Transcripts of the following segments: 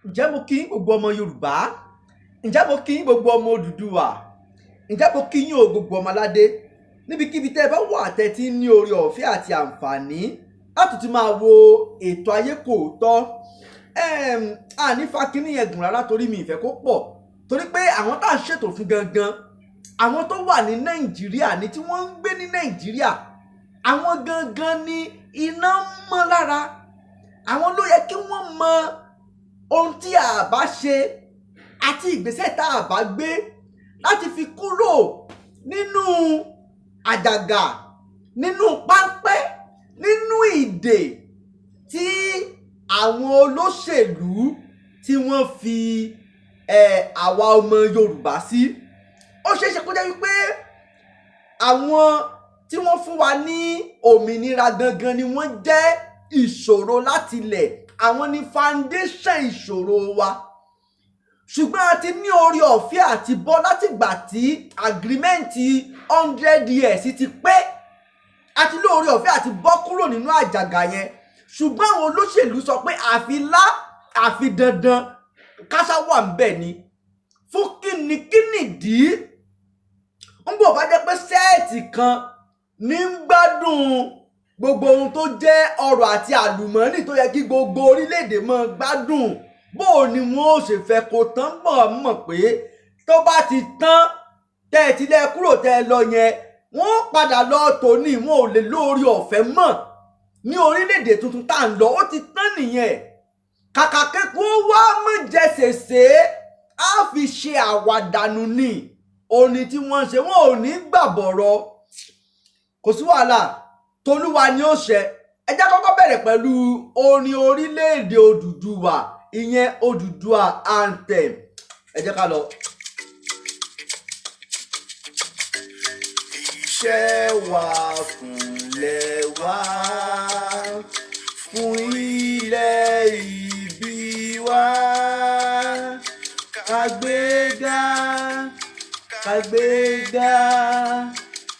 Ǹjẹ́ mo kí yín gbogbo ọmọ Yorùbá? Ǹjẹ́ mo kí yín gbogbo ọmọ Odùduwà? Ǹjẹ́ mo kí yín o gbogbo ọmọ aládé? Níbikíbi tẹ́ ẹ bá wà tẹ́ ti ní oore ọ̀fẹ́ àti àǹfààní láti tún máa wo ètò Ayé Kò Tọ́. Àní fa kínní yẹn gùn rárá torí mi ìfẹ́ kó pọ̀, torí pé àwọn tá à ń ṣètò fún gangan, àwọn tó wà ní Nàìjíríà ní tí wọ́n ń gbé ní Nàìjíríà, àwọn gangan ní iná mọ́ lára. Àwọn ló yẹ kí wọ́n mọ ohun tí a bá ṣe àti ìgbésẹ̀ tá a bá gbé láti fi kúrò nínú àjàgà, nínú páńpẹ́, nínú ìdè tí àwọn olóṣèlú tí wọ́n fi àwa ọmọ Yorùbá sí. Ó ṣeé ṣe kó jẹ́ wípé àwọn tí wọ́n fún wa ní òmìnira gangan ni wọ́n jẹ́ ìṣòro láti ilẹ̀. Àwọn ni foundation ìṣòro wa, ṣùgbọ́n a ti ní orí ọ̀fẹ́ àti bọ́ látìgbà tí agreement 100 years ti pé. A ti lóore ọ̀fẹ́ àti bọ́ kúrò nínú àjàgà yẹn, ṣùgbọ́n àwọn olóṣèlú sọ pé àfi lá, àfi dandan káṣá wà ń bẹ̀ ni. Fún kíni? Kíni dí ń bò bá jẹ́ pé set kan ní ń gbádùn gbogbo ohun tó jẹ́ ọrọ̀ àti àlùmọ́ọ́nì tó yẹ kí gbogbo orílẹ̀-èdè máa gbádùn? Bó o ni wọn ò ṣe fẹ́ kó tán mọ̀ mọ̀ pé tó bá ti tán, tẹ́ ẹ ti lẹ́ kúrò, tẹ́ ẹ lọ yẹn, wọ́n padà lọ tòní. Wọn ò lè lórí ọ̀fẹ́ mọ̀ ní orílẹ̀-èdè tuntun tá à ń lọ. Ó ti tán nìyẹn. Kàkà kẹ́kọ̀ọ́ wá mọ̀ jẹ́ ṣèṣe á fi ṣe àwàdànù ni òní tí wọ́n ń ṣe. Wọn ò ní gbàbọ̀rọ̀, kò sí wàhálà, tolúwa ni ó ṣẹ. Ẹ jẹ́ kọ́kọ́ bẹ̀rẹ̀ pẹ̀lú orin orílẹ̀-èdè Odùduwà, ìyẹn Odùduwà anthem. Ẹ jẹ́ ká lọ. Iṣẹ́ wa fúnlẹ̀ wa, fún ilẹ̀ ìbí wa. Kàgbéga, kàgbéga,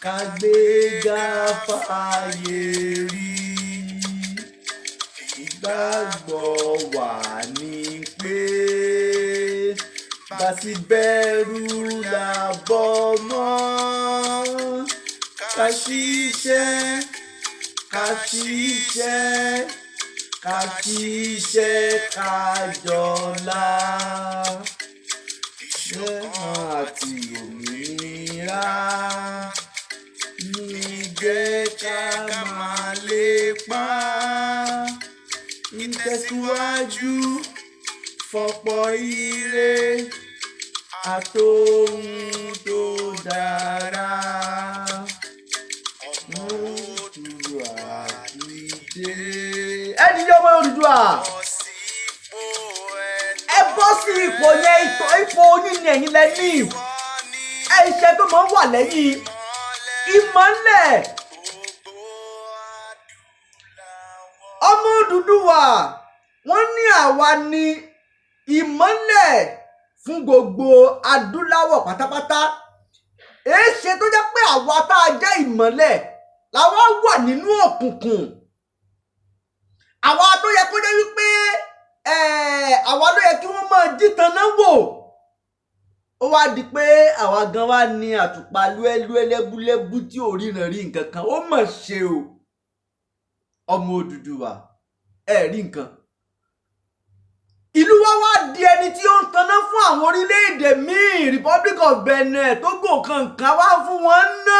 kàgbéga fàyè rí. Ìgbàgbọ́ wa ni pé bá sì bẹ̀rù làbọ̀ mọ́. Ká ṣiṣẹ́, ká ṣiṣẹ́, ká ṣiṣẹ́, ká jọlá. Ìṣọ̀kan àti òmìnira ní jẹ́ ká máa lépa. Ìtẹ̀síwájú fọ̀pọ̀ ire àtohun tó dára. Ọmọ Oòduà dìde. Ẹ dìde, ọmọ Odùduwà, ẹ bọ́ sí ipò yẹn. Ipò ipò yín ni ẹ̀yin lẹ ní. Ẹ iṣẹ́ tó máa ń wà lẹ́yìn ìmọ́lẹ̀. Ọmọ Odùduwà, wọ́n ní àwa ni ìmọ́lẹ̀ fún gbogbo adúláwọ̀ pátápátá. Èé ṣe tó jẹ́ pé àwa tá a jẹ́ ìmọ́lẹ̀ làwa wà nínú òkùnkùn? Àwa tó yẹ kó jẹ́ wípé àwa ló yẹ kí wọ́n máa jí taná wò, ó wá di pé àwa gan wá ní àtùpà lúẹ́lúẹ́, lẹ́búlẹ́bú tí ò ríran rí nǹkan kan. Ó mọ̀ ṣe o, ọmọ Odùduwà, ẹ rí nǹkan. Ìlú wa wá di ẹni tí ó ń taná fún àwọn orílẹ̀-èdè míì, Republic of Benin, Togo, kankan wá fún wọn ná.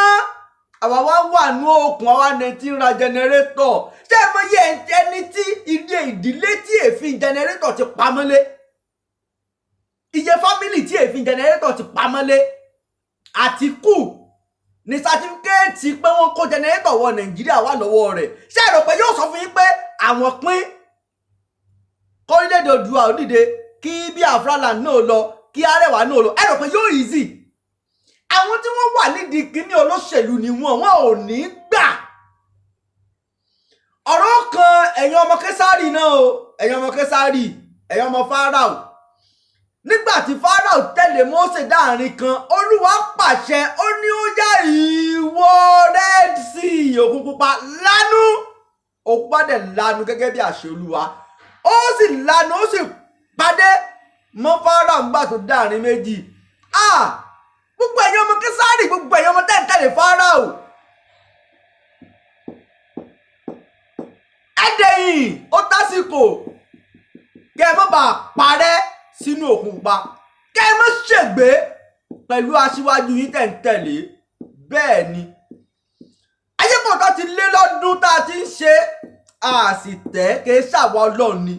Àwa wá wà ní òkun, àwa ní ti ń ra generator. Ṣé ẹ mọ iye ẹni tí ilé ìdílé tí èéfín generator ti pamọ́lé, iye family tí èéfín generator ti pamọ́lé? Àtìkù ní certificate pé wọ́n kó generator wọ Nàìjíríà wà lọ́wọ́ rẹ̀. Ṣé ẹ rò pé yóò sọ fún yín pé àwọn pín kórílẹ̀-èdè Oòduà ó dìde, kí Biafra land náà lọ, kí Arẹwà náà lọ? Ẹ rò pé yóò easy? Àwọn tí wọ́n wà nídìí kíní olóṣèlú ni wọ́n ò ní gbà. Ọ̀rọ̀ kan ẹ̀yin ọmọ Késárì náà o, ẹ̀yin ọmọ Késárì, ẹ̀yin ọmọ Fáráò. Nígbà tí Fáráò tẹ̀lé Mósè dáàrin kan, Olúwa pàṣẹ, ó ní, "Ó yá, ìwọ Red Sea, òkun pupa, lánú." Òkun bá dẹ̀ lanu gẹ́gẹ́ bí àṣẹ Olúwa. Ó sì lanu, ó sì padé. Mọ́ Fáráò ńgbà tó dáàrin méjì. Ah, gbogbo ẹ̀yin ọmọ Késárì, gbogbo ẹ̀yin ọmọ tẹ́ ń tẹ̀lé Fáráò, ẹ̀dẹ̀yìn ó tásìkò kẹ́ ẹ má bàa parẹ́ sínú òkun pupa, kẹ́ ẹ má ṣègbé pẹ̀lú aṣíwájú yín tẹ̀ ń tẹ̀lé. Bẹ́ẹ̀ ni Ayékòótọ́ ti lé lọ́dún tá a ti ń ṣe, a sì tẹ́ kì í ṣàwọ̀ Ọlọ́run ni.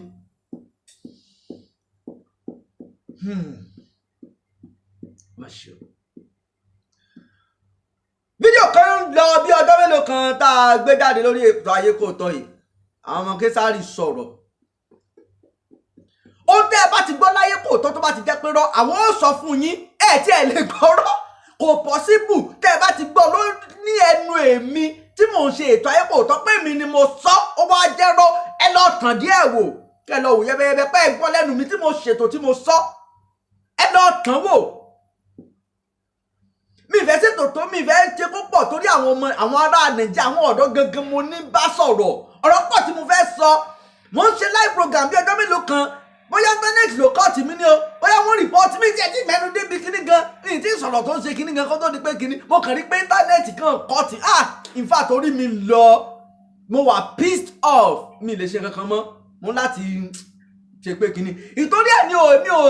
Má ṣe o. Fídíò kan ń lọ bí ọjọ́ mélòó kan tá a gbé jáde lórí ètò Ayékòótọ́ yìí. Àwọn ọmọ Késárì sọ̀rọ̀. Ohun tẹ́ ẹ bá ti gbọ́ láyé kò tọ́, tó bá ti jẹ́ pé rọ́, àwọn ó sọ fún yín. Ẹ tí ẹ lè gbọ́rọ́, kò possible. Tẹ́ ẹ bá ti gbọ́ ló ní ẹnu èmi tí mò ń ṣe ètò Ayé Kò Tọ́ pé èmi ni mo sọ, ó wá jẹ́rọ́, ẹ lọ tàn díẹ̀ wò, kẹ́ ẹ lọ wò yẹ́bẹ́yẹ́bẹ́ pé ẹ gbọ́ lẹ́nu mi tí mo ṣètò tí mo sọ, ẹ lọ tàn wò. Mi fẹ́ ṣètò tó mi fẹ́ ṣe kó pọ̀ torí àwọn ọmọ, àwọn ará Nàìjíríà, àwọn ọ̀dọ́ gangan mo ní bá sọ̀rọ̀. Ọ̀rọ̀ pọ̀ tí mo fẹ́ sọ. Mo ń ṣe live program bí ọjọ́ mélòó kan, bóyá internet ló cut mi ní o, bóyá wọ́n report mi. Tí ẹ ti mẹ́nu débi kíní gan ní tí sọ̀rọ̀ tó ń ṣe kíní gan kó tó di pé kíní, mo kàn rí pé internet kan cut. Ah, in fact, orí mi lọ, mo wà pissed off, mi lè ṣe kankan mọ́. Mo láti ṣe pé kíní ìtorí ẹ̀ ni o, mi ò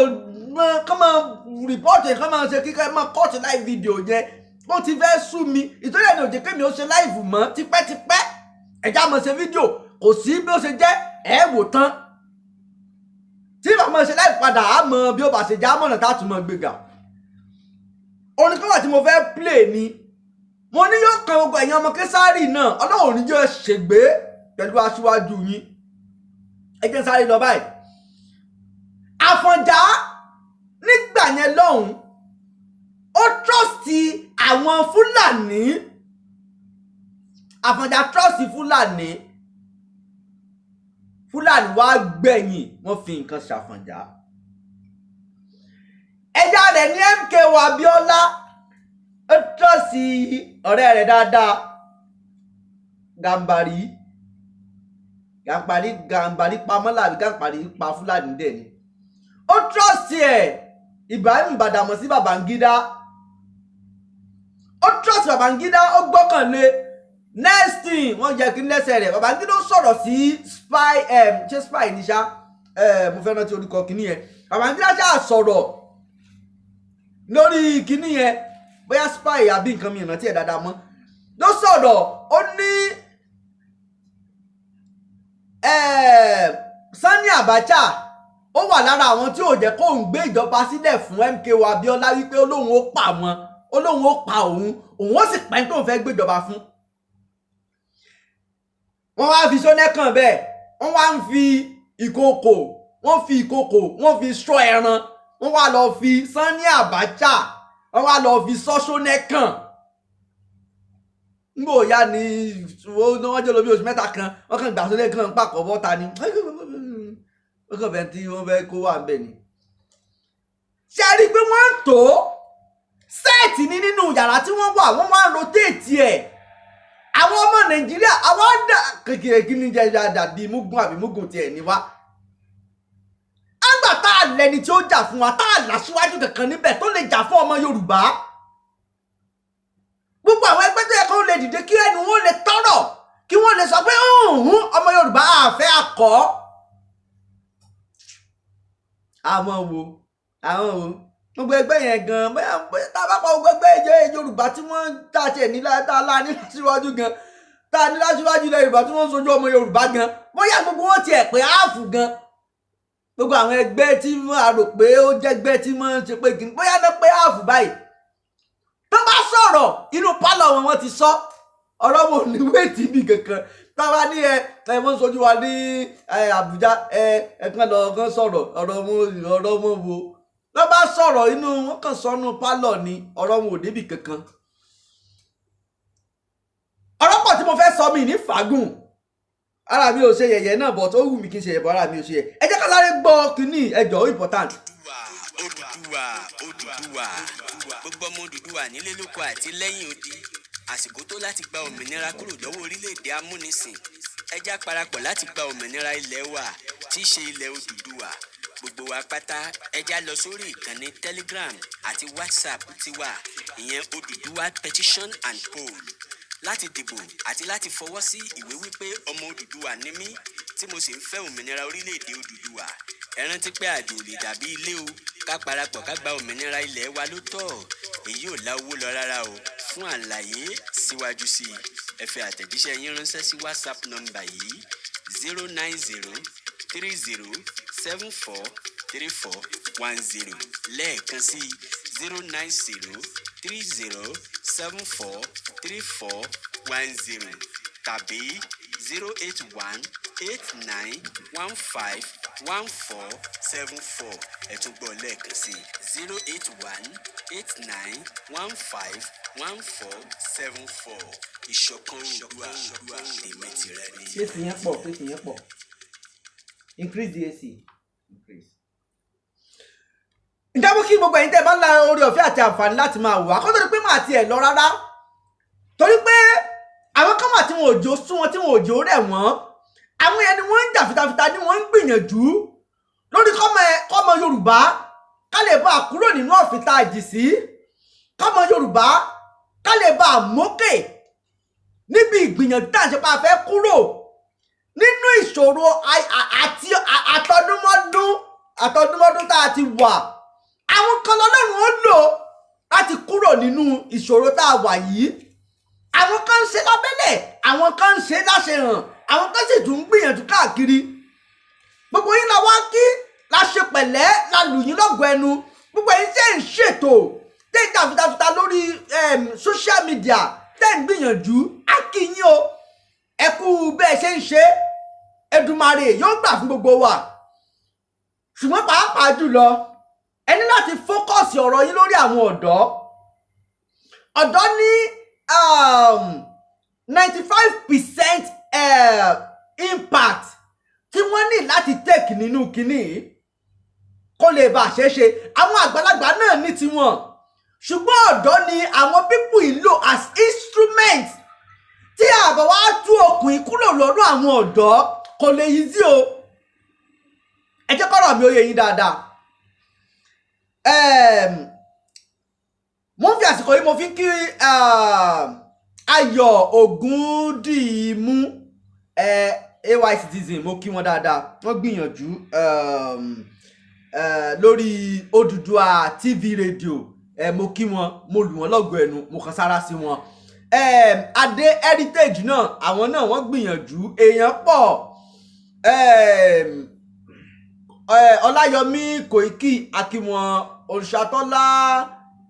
mọ kán máa report, kán máa ṣe kíkẹ́ máa cut live video yẹn. Ó ti fẹ́ sú mi. Ìtorí ẹ̀ ni ò jẹ́ kémi ó ṣe live mọ́ tipẹ́tipẹ́. Ẹ̀já máa ṣe fídíò, kò sí bí ó ṣe jẹ́ ẹ̀ wò tán. Tí bàbá máa ṣe live padà, á mọ bí ó bá ṣe já mọ̀nà tá a tún mọ̀ gbéga. Orin kan wà tí mo fẹ́ play ni mo ní yóò kan gbogbo ẹ̀yin ọmọ Késárì náà. Ọlọ́run ní jẹ́ ṣègbé pẹ̀lú aṣíwájú yín. Ẹ jẹ́ n sáré lọ báyìí. Àfọ̀njá nígbà yẹn lọ́hùn, ó trust àwọn Fúlàní. Àfọ̀njá trust Fúlàní. Fúlàní wá gbẹ̀yìn, wọ́n fi nǹkan ṣàfọ̀njá. Ẹ̀yà rẹ̀ ní MKO Abíọ́lá, ó trust ọ̀rẹ́ rẹ̀ dáadáa, Gàmbàrí. Gàmbàrí, Gàmbàrí pamọ́ làbí Gàmbàrí pa Fúlàní dẹ̀ ni. Ó trust ẹ̀, Ibrahim Badamasi Babangida. Ó trust Babangida, ó gbọ́kànlé. Next thing, wọ́n jẹ́ kí n lẹ́sẹ̀ rẹ̀. Babangida ó sọ̀rọ̀ sí spy, ṣé spy ní ṣá? Mo fẹ́ rántí orúkọ kìíní yẹn. Babangida ṣáà sọ̀rọ̀ lórí kìíní yẹn, bóyá spy àbí nǹkan mi ìrántí ẹ̀ dáadáa mọ́. Ló sọ̀rọ̀, ó ní Sani Abacha ó wà lára àwọn tí ò jẹ́ kóun gbé ìjọba sílẹ̀ fún MKO Abiola, wípé ó lóun ó pa wọn, ó lóun ó pa òun, òun ó sì pẹ́ tóun fẹ́ gbéjọba fún. Wọ́n wá fi Ṣónẹ́kàn bẹ́ẹ̀, wọ́n wá ń fi ìkòkò, wọ́n fi ìkòkò, wọ́n fi ṣọ́ ẹran. Wọ́n wá lọ fi Sani Abacha, wọ́n wá lọ fi sọ́ Ṣónẹ́kàn. Ngbò ya ni wọ́n jẹ́ lọ bí oṣù 3 kan, wọ́n kàn gbà Ṣónẹ́kàn pàkọ́ bọ́ta ni, wọ́n kàn fẹ́ tí wọ́n fẹ́ kó wà ń bẹ̀ ni. Ṣé ẹ rí i pé wọ́n ń tó set ní nínú yàrá tí wọ́n wà, wọ́n wá ń rotate ẹ̀. Àwọn ọmọ Nàìjíríà, àwọn dà kékeré kí ni jẹ́ dàbí mugun àbí mugun tiẹ̀ ní wá. Àgbà tá a lẹni tí ó jà fún wa, tá a làṣíwájú kankan níbẹ̀ tó lè jà fún ọmọ Yorùbá, gbogbo àwọn ẹgbẹ́ tó yẹ kó lè dìde, kí ẹnu wọn lè tọrọ, kí wọ́n lè sọ pé ọ̀hún, ọmọ Yorùbá àfẹ́ akọ́. Àwọn wo, àwọn wo? Gbogbo ẹgbẹ́ yẹn gan, bóyá tá a bá pa gbogbo ẹgbẹ́ ìjọ Yorùbá tí wọ́n tá a tiẹ̀ ní, tá a lá ní láṣíwájú gan, tá a ní láṣíwájú ilẹ̀ Yorùbá tí wọ́n ń sojú ọmọ Yorùbá gan, bóyá gbogbo wọn tiẹ̀ pé áàfù gan, gbogbo àwọn ẹgbẹ́ tí a rò pé ó jẹ́gbẹ́ tí wọ́n ń ṣe pé kí bóyá náà pé áàfù báyìí, tó bá sọ̀rọ̀, inú pálọ̀ wọn wọ́n ti sọ ọ̀rọ̀, wọn ò ní wéètì bí kankan. Táwa ní ẹ ẹ wọ́n ń sojú wa ní Àbújá, ẹ ẹ kàn lọ kàn sọ̀rọ̀, ọ̀rọ̀ wọn, ọ̀rọ̀ wọn wo tó bá sọ̀rọ̀, inú wọn kàn sọnù pálọ̀ ni, ọ̀rọ̀ wọn ò débì kankan. Ọ̀rọ̀ pọ̀ tí mo fẹ́ sọ, mi ní fàágùn. Ara mi ò ṣe yẹ̀yẹ́ náà bọ̀, tó wù mí kí n ṣe yẹ̀bọ̀, ara mi ò ṣe yẹ̀. Ẹ jẹ́ ká sáré gbọ́ kínní ẹjọ́, important. Odùduwà, Odùduwà, gbogbo ọmọ Odùduwà nílé lóko àti lẹ́yìn odi, àsìkò tó láti gba òmìnira kúrò lọ́wọ́ orílẹ̀-èdè amúnisìn. Ẹ já parapọ̀ láti gba òmìnira ilẹ̀ wa tí í ṣe ilẹ̀ Odùduwà. Gbogbo wa pátá, ẹ já lọ sórí ìkànnì Telegram àti WhatsApp tiwa, ìyẹn Odùduwà Petition and Poll, láti dìbò àti láti fọwọ́ sí ìwé wípé ọmọ Odùduwà ní mí tí mo sì ń fẹ́ òmìnira orílẹ̀-èdè Odùduwà. Ẹ rántí pé àjò ò lè dàbí ilé o. Ká parapọ̀, ká gba òmìnira ilẹ̀ wa ló tọ́. Èyí ò la owó lọ rárá o. Fún àlàyé síwájú sí i, ẹ fi àtẹ̀jíṣẹ́ yín ránṣẹ́ sí WhatsApp nọ́mbà yìí: 09030743410. Lẹ́ẹ̀kan sí: 09030743410 tàbí 08189151474. Ẹ tún gbọ́ lẹ́ẹ̀kan sí: 08189151474. Ìṣọ̀kan Oòduà, tèmi tìrẹ ni. AC yẹn pọ̀, AC yẹn pọ̀. Increase the AC, increase. Ǹjẹ́ mo kí gbogbo ẹ̀yin tẹ́ ẹ bá ń la oore ọ̀fẹ́ àti àǹfààní láti máa wò á kó tó di pé màá tiẹ̀ lọ rárá, torí pé àwọn kan wà tí wọn ò jó sún wọn, tí wọn ò jó rẹ̀ wọ́n. Àwọn yẹn ni wọ́n ń jà fitafita, ni wọ́n ń gbìyànjú lórí kọ́mọ Yorùbá ká lè bá a kúrò nínú ọ̀fìn tá a jì sí, kọ́mọ Yorùbá ká lè bá a mókè níbi ìgbìyànjú tá à ń ṣe pa fẹ́ kúrò nínú ìṣòro àti àtọdúnmọ́dún tá a ti wà. Àwọn kan lọ́lọ́run ó lò láti kúrò nínú ìṣòro tá a wà yìí. Àwọn kan ń ṣe lábẹ́lẹ̀, àwọn kan ń ṣe láṣehàn, àwọn kan sì tún ń gbìyànjú káàkiri. Gbogbo yín la wá kí, la ṣe pẹ̀lẹ́, la lù yín lọ́gọ̀ ẹnu. Gbogbo yín ṣe ń ṣètò, tẹ́ ń jà fitafita lórí social media, tẹ́ ń gbìyànjú, á kí yín o. Ẹ kú bẹ́ẹ̀ ṣe ń ṣe. Èdùmàrè yóò gbà fún gbogbo wa. Ṣùgbọ́n pàápàá jùlọ, ẹ ní láti focus ọ̀rọ̀ yín lórí àwọn ọ̀dọ́. Ọ̀dọ́ ní 95% impact tí wọ́n ní láti take nínú kinní yìí kó lè bá a ṣe é ṣe. Àwọn àgbàlagbà náà ní tiwọn, ṣùgbọ́n ọ̀dọ́ ni àwọn people yìí lò as instrument. Tí àbọ̀ wá tú okùn yìí kúrò lọ́rùn àwọn ọ̀dọ́, kò lè yí sí o. Ẹ jẹ́ kọ́rọ̀ mi ó yé yín dáadáa. Mo ń fi àsìkò yìí, mo fi ń kí Ayọ̀ Ògúndìmú, AY Citizen. Mo kí wọn dáadáa, wọ́n gbìyànjú lórí Odùduwà TV Radio. Mo kí wọn, mo lù wọ́n lọ́gọ̀ọ́ ẹnu, mo kàn sára sí wọn. Adé Heritage náà, àwọn náà wọ́n gbìyànjú. Èèyàn pọ̀. Ọláyọmí Kòìkì akíwọn, Òrìṣàtọ́lá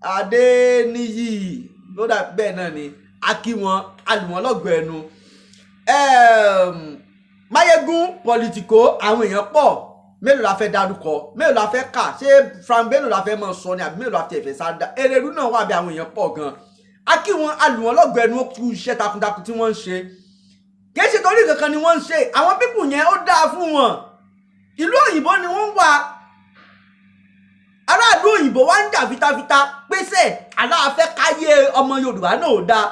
Adéníyì lódà bẹ́ẹ̀ náà ni akíwọn, alùwọ̀n lọ́gọ̀ọ́ ẹnu. Máyégún Politico, àwọn èèyàn pọ̀. Mélòó la fẹ́ dárúkọ? Mélòó la fẹ́ kà? Ṣé Frank Bello la fẹ́ mọ̀ sọ ni, àbí mélòó la fi ẹ̀fẹ̀ sáadá? Erelu náà wà bí. Àwọn èèyàn pọ̀ gan. Akíwọn, alùwọ̀n lọ́gọ̀ọ́ ẹnu. Ó kú iṣẹ́ takuntakun tí wọ́n ń ṣe. Kì í ṣe torí kankan ni wọ́n ń ṣe. Àwọn people yẹn, ó dáa fún wọn. Ìlú òyìnbó ni wọ́n ń wà. Aráàlú òyìnbó wá ń jà fitafita pèsè aláàfẹ́ káyé ọmọ Yorùbá náà ò dáa.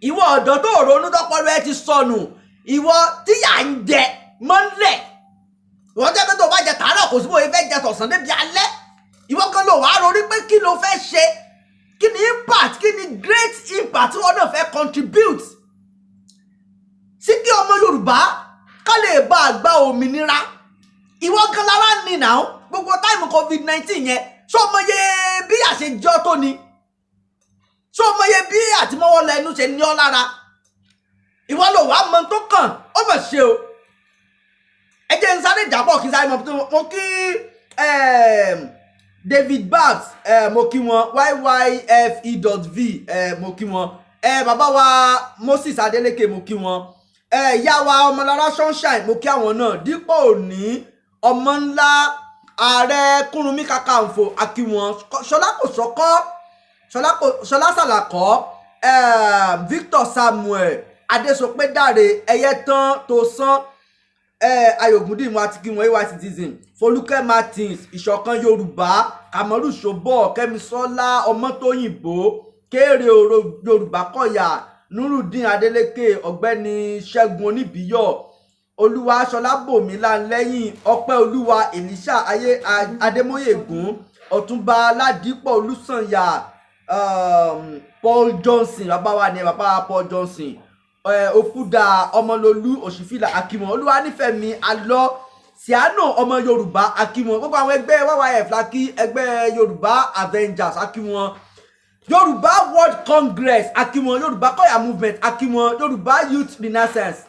Ìwọ ọ̀dọ́ tó ronú, tọpọlọ ẹ ti sọnù, ìwọ tíyà ń jẹ mọ́lẹ̀, ìwọ jẹ́ pé tó o bá jẹ tàárọ̀, kò sí bóyá fẹ́ jẹ tọ̀sán débi alẹ́, ìwọ kan ló wàá ronú pé kí ló fẹ́ ṣe, kí ni impact, kí ni great impact tí wọ́n náà fẹ́ contribute sí kí ọmọ Yorùbá ká lè bá a gba òmìnira. Ìwọ gan lára ní nà ó. Gbogbo time COVID-19 yẹn, ṣó mọye bí àṣejọ́ tó ni? Ṣó mọye bí àtìmọ́wọ́ lẹ́nu ṣe ní ọ́ lára? Ìwọ ló wàá mọ tó kàn ó mọ̀ ṣe o. Ẹ jẹ́ n sáré jábọ̀, kí n sáré mọ̀. Mo kí David Babs, mo kí wọn. Yyfe.v, mo kí wọn. Bàbá wa Moses Adeleke, mo kí wọn. Ìyá wa Ọmọlára Sunshine, mo kí àwọn náà. Dípò òní ọmọ ńlá, ààrẹ Kúrúnmí Kakanfò, akíwọn. Ṣọlá kò sọkọ, Ṣọlá Sàlàkọ, Victor Samuel Adésopé, Dáre Ẹyẹtán tó sán, Ayọ̀gúndìmù àti kí wọn. AY Citizen, Folúkẹ́ Martins, Ìṣọ̀kan Yorùbá, Kamaru Ṣọ́bọ̀, Kẹ́misọ́lá Ọmọtóyìnbó, Kéré Oro Yorùbá Kọ̀yà, Nurudeen Adeleke, Ọ̀gbẹ́ni Ṣẹ́gun Oníbíyọ̀. Olúwaṣọlá Bòmílálẹ́yìn, Ọpẹ́ Olúwa Elisha Ayé Adémóyègún, Ọ̀túnba Ládìpọ̀ Olúsànyà, Paul Johnson, bàbá wa ni bàbá Paul Johnson, Òfúdà Ọmọlólú Òṣìfìlà Akíwọn, Olúwanífẹ̀mí Alọ́ Síánù ọmọ Yorùbá Akíwọn, gbogbo àwọn ẹgbẹ́ YYF lakí, ẹgbẹ́ Yorùbá Avengers Akíwọn, Yorùbá World Congress Akíwọn, Yorùbá Kọ́yà Movement Akíwọn, Yorùbá Youth Renaissance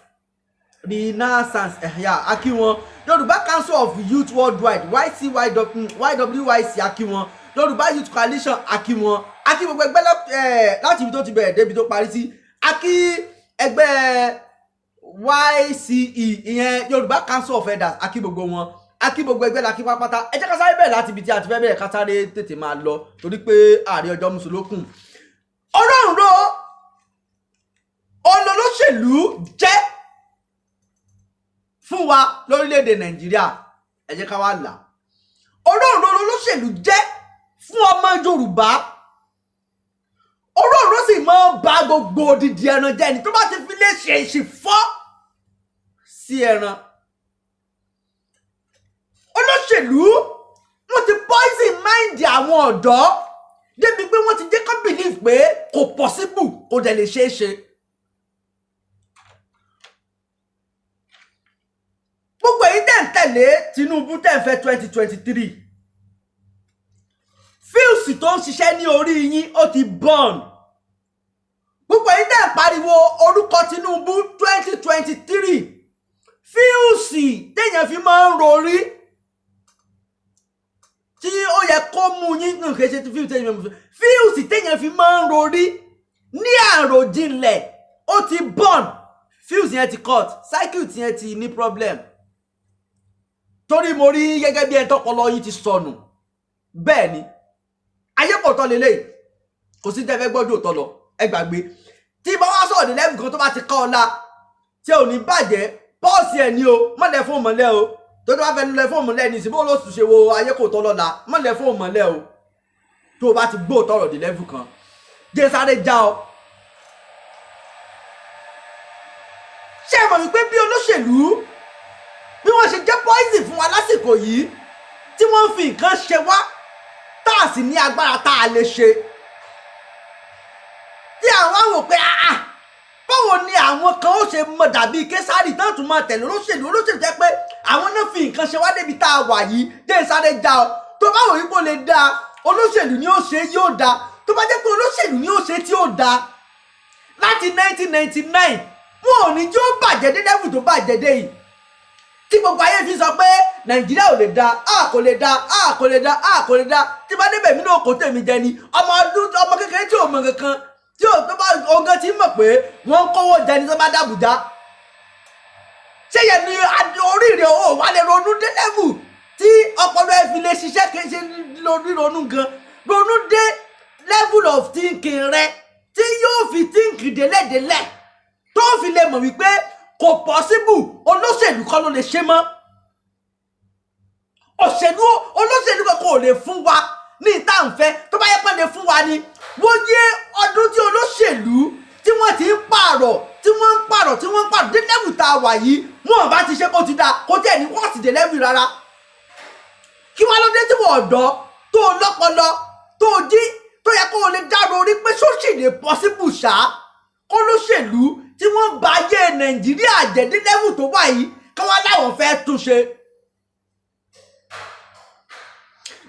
ẹ̀yà Akíwọn, Yorùbá Council of Youth Worldwide YCYW, YWYC Akíwọn, Yorùbá Youth Coalition Akíwọn, akí gbogbo ẹgbẹ́ láti ibi tó ti bẹ̀rẹ̀ débi tó parí sí. Akí ẹgbẹ́ YCE, ìyẹn Yorùbá Council of Elders, akí gbogbo wọn, akí gbogbo ẹgbẹ́ la kí pátápátá. Ẹ jẹ́ ká sáré bẹ̀rẹ̀ láti ibi tí a ti fẹ́ bẹ̀rẹ̀, ká sáré tètè máa lọ torí pé ààrẹ ọjọ́ mùsùlùkùn. Ọlọ́run olólóṣèlú jẹ́ fún wa lórílẹ̀‐èdè Nàìjíríà. Ẹ jẹ́ ká wá là, ọlọ́run olólóṣèlú jẹ́ fún ọmọ Yorùbá. Ọlọ́run sì máa ń ba gbogbo odidi ẹran jẹ́ ni tó bá ti fi lè ṣe èsì fọ́ sí ẹran. Olóṣèlú, wọ́n ti poison mind àwọn ọ̀dọ́ débi pé wọ́n ti jẹ́ kó believe pé kò possible, kò dẹ̀ lè ṣeé ṣe. Gbogbo èyí tẹ̀ ń tẹ̀lé Tinubu, tẹ̀ ń fẹ́ 2023, fuse tó ń ṣiṣẹ́ ní orí yín, ó ti burn. Gbogbo èyí tẹ̀ ń pariwo orúkọ Tinubu 2023, fuse téèyàn fi máa ń rorí tí ó yẹ kó mú yín nǹkan ṣe, tí fuse téèyàn fi máa ń rorí ní àròjinlẹ̀, ó ti burn. Fuse yẹn ti cut, circuit yẹn ti ní problem, torí mo rí gẹ́gẹ́ bí ẹni tọpọlọ yín ti sọnù. Bẹ́ẹ̀ ni, ayé kò tọ́ lélẹ̀, kò sí tẹ́fẹ́ gbọ́dọ̀ tọ́ lọ. Ẹ gbàgbé tí bá wá sọ̀rọ̀ ní level kan tó bá ti ká ọ la tí ò ní bàjẹ́, pause ẹ̀ ní o, mọ̀lẹ́ fún mọ̀lẹ́ o. Tó tó bá fẹ́ lẹ fún mọ̀lẹ́ ní ìsìnkú ló ṣe wo ayé kò tọ́ lọ́la, mọ̀lẹ́ fún mọ̀lẹ́ o. Tó o bá ti gbọ́ tọrọ̀ dé level kan, jẹ́ sáré já ọ. Ṣé ẹ mọ̀ wípé bí olóṣèlú bí wọ́n ṣe jẹ́ poison fún wa lásìkò yìí, tí wọ́n ń fi nǹkan ṣe wá tá a sì ní agbára tá a lè ṣe, tí àwọn wò pé, ah, báwo ni àwọn kan ó ṣe mọ dàbí Késàrì tán tún máa tẹ̀lé olóṣèlú, olóṣèlú jẹ́ pé àwọn náà fi nǹkan ṣe wá débi tá a wà yìí? Dé sáré já ọ. Tó bá wò wípé ó lè dáa, olóṣèlú ni ó ṣe yóò dáa. Tó bá jẹ́ pé olóṣèlú ni ó ṣe tí ó dáa láti 1999, wọn ò ní jẹ́ ó bàjẹ́ dé level tó bàjẹ́ dé yìí, tí gbogbo ayé fi sọ pé Nàìjíríà ò lè da, a kò lè da, a kò lè da, a kò lè da. Tí bá débẹ̀ mí náà kò tèmi jẹ ni. Ọmọ ọdún, ọmọ kékeré tí ò mọ kankan, tí ò tó bá ọgán tí mọ̀ pé wọ́n ń kówó jẹ ni tó bá dàbújá. Ṣé yẹn ni oríire ò wà lè ronú dé level tí ọpọlọ ẹ fi lè ṣiṣẹ́? Kì í ṣe lórí ronú gan, ronú dé level of thinking rẹ tí yóò fi think délẹ̀délẹ̀, tó fi lè mọ̀ wípé kò possible, olóṣèlú kọ́ ló lè ṣe mọ́. Òṣèlú, olóṣèlú kan kò lè fún wa ní ìta ń fẹ́. Tó bá yẹ pé lè fún wa ni, wọ́n yé ọdún tí olóṣèlú tí wọ́n ti ń pààrọ̀, tí wọ́n ń pààrọ̀, tí wọ́n ń pààrọ̀ dé level tá a wà yìí, wọ́n bá ti ṣe kó ti dáa, kó tiẹ̀ ní wọ́n sì dé level rárá. Kí wọ́n ló dé tí wọ́n ọ̀dọ́ tó lọ́pọlọ tó jí tó yẹ kó o lè dárò orí pé sóṣì lè possible ṣá, kó lóṣèlú tí wọ́n bá ayé Nàìjíríà jẹ́ dé level tó wà yìí, kí wọ́n láwọn fẹ́ túnṣe?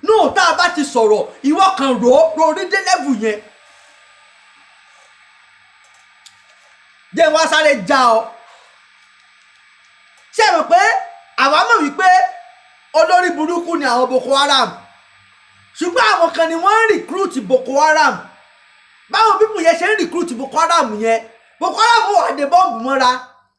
No, tá a bá ti sọ̀rọ̀, ìwọ kan rò ó rorí dé level yẹn. Jẹ́ wá sáré já ọ. Ṣé ẹ mọ̀ pé àwa mọ̀ wípé olórí burúkú ni àwọn Boko Haram, ṣùgbọ́n àwọn kan ni wọ́n ń recruit Boko Haram. Báwọn people yẹn ṣe ń recruit Boko Haram yẹn, Boko Haram wà dé bọ́ǹbù mọ́ra,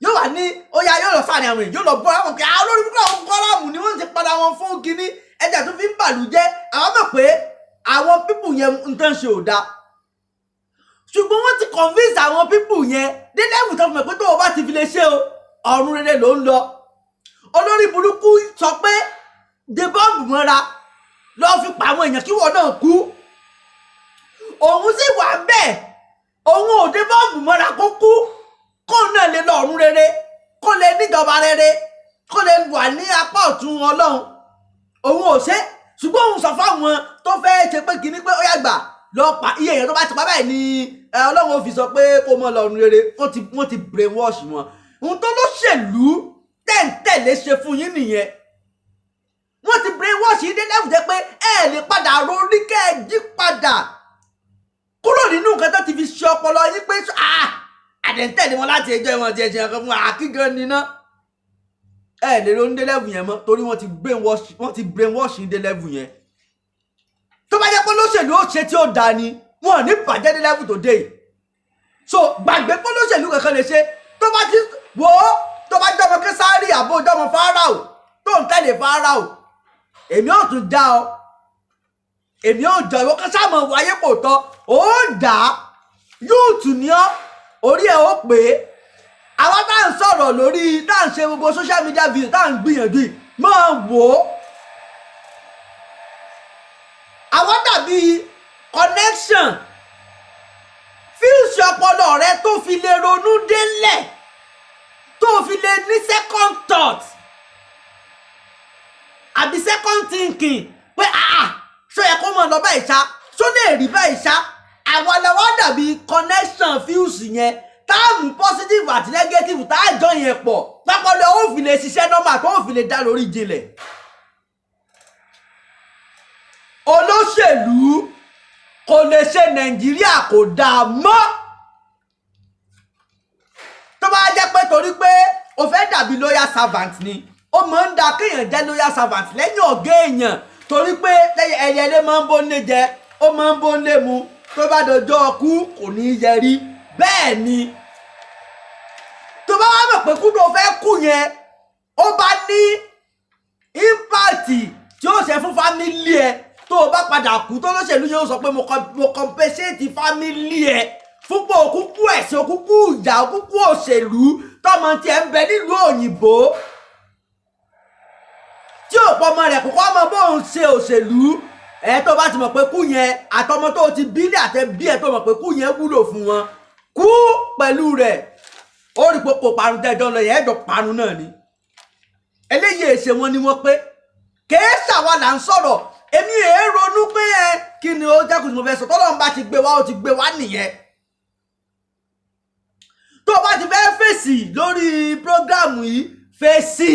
yóò wà ní ó yá, yóò lọ sáà ní àwọn èèyàn, yóò lọ bọ́ àwọn kí olórí burúkú àwọn Boko Haram ni wọ́n ti padà wọn fún kínní ẹja tó fi ń bàlú jẹ́. Àwọn mọ̀ pé àwọn people yẹn nǹkan ṣe ò dáa, ṣùgbọ́n wọ́n ti convince àwọn people yẹn dé level tó fi mọ̀ pé tó o bá ti fi lè ṣe o, ọ̀run rere ló ń lọ. Olórí burúkú sọ pé de bọ́ǹbù mọ́ra, lọ́ọ́ fi pa àwọn èèyàn kí wọ́n náà kú. Òun sì wà bẹ́ẹ̀, òun ò de bọ́ǹbù mọ́ra kó kú, kóun náà lè lọ ọ̀run rere. Kó lè níjọba rere, kó lè wà ní apá ọ̀tún Ọlọ́run. Òun ò ṣe, ṣùgbọ́n òun sọ fáwọn tó fẹ́ ṣe pé kinní pé ó yá, gbà lọ pa iye èèyàn tó bá ti pa báyìí ni Ọlọ́run ó fi sọ pé kó mọ lọ́run rere. Wọ́n ti brainwash wọn. Ohun tó lóṣèlú tẹ̀ǹtẹ̀lé ṣe fún yín nìyẹn. Wọ́n ti brainwash yín dé level jẹ́ pé ẹ lè padà rorí kẹ́ ẹ jí padà kúrò nínú nǹkan tó ti fi ṣe ọpọlọ yín pé àdẹ̀ǹtẹ̀lé wọn láti ẹjọ́ ìwọ̀n ti ẹ̀ṣẹ̀ kan fún àkígan níná. Ẹ lè ronú dé level yẹn mọ́, torí wọ́n ti brainwash yín dé level yẹn. Tó bá jẹ́ pé lóṣèlú ó ṣe tí ó dáa ni, wọn ò ní bàjẹ́ dé level tó dé yìí. So gbàgbé pé lóṣèlú kankan lè ṣe. Tó bá ti wò ó, tó bá jọmọ Késárì àbó jọmọ Fáráò tó ń tẹ̀lé Fáráò, èmi ò tún já ọ, èmi ò jọ ìwọ kan sáàmù wáyé kò tọ́. Ó dà á, youth ní ọ, orí ẹ ó pé. Àwa tá à ń sọ̀rọ̀ lórí, tá à ń ṣe gbogbo social media video, tá à ń gbìyànjú yìí, máa wò ó, àwọn dàbí connection fuse ọpọlọ rẹ tó fi lè ronú délẹ̀, tó fi lè ní second thought àbí second thinking pé, ah, ṣó yẹ kó mọ̀ lọ báyìí ṣá? Ṣó lè rí báyìí ṣá? Àwa làwa dàbí connection fuse yẹn, tá a mú positive àti negative, tá a jọ yẹn pọ̀ pápọ̀lọ́, ó fi lè ṣiṣẹ́ normal, tó fi lè dá lórí jinlẹ̀. Olóṣèlú kò lè ṣe Nàìjíríà kò dáa mọ́. Tó bá jẹ́ pé torí pé o fẹ́ dàbí loyal servant ni, ó máa ń da kéèyàn jẹ́ loyal servant lẹ́yìn ọ̀gá èèyàn, torí pé lẹ́yìn ẹyẹlé máa ń bó ń lé jẹ, ó máa ń bó ń lé mu, tó bá dọjọ́ ọkú kò ní í yẹrí. Bẹ́ẹ̀ ni, tó bá wá mọ̀ pé kú tó fẹ́ kú yẹn, ó bá ní impact tí ó ṣe fún family ẹ, tó o bá padà kú, tó lóṣèlú yẹn ó sọ pé mo compensate family ẹ fúnpọ̀ òkúkú ẹ̀sìn, òkúkú ìjà, òkúkú òṣèlú, tọmọ tiẹ̀ ń bẹ nílùú òyìnbó tí òpó ọmọ rẹ̀ kókó ọmọ bóun ṣe òṣèlú ẹ. Tó bá ti mọ̀ pé kú yẹn, àtọmọ tó ti bílẹ̀ àtẹ bí ẹ, tó mọ̀ pé kú yẹn wúlò fún wọn, kú pẹ̀lú rẹ̀. Ó rí pé kò parun tẹ́jọ́ lọ yẹn, ẹ̀jọ̀ parun náà ni. Eléyìí èsè wọn ni wọ́n pé kèé ṣàwa là ń sọ̀rọ̀. Èmi èé ronú pé ẹ kí ni ó jẹ́kùn tí mo fẹ́ sọ. Tọ́lọ́run bá ti gbé wá, ó ti gbé wá nìyẹn. Tó o bá ti fẹ́ fèsì lórí program yìí, fèsì.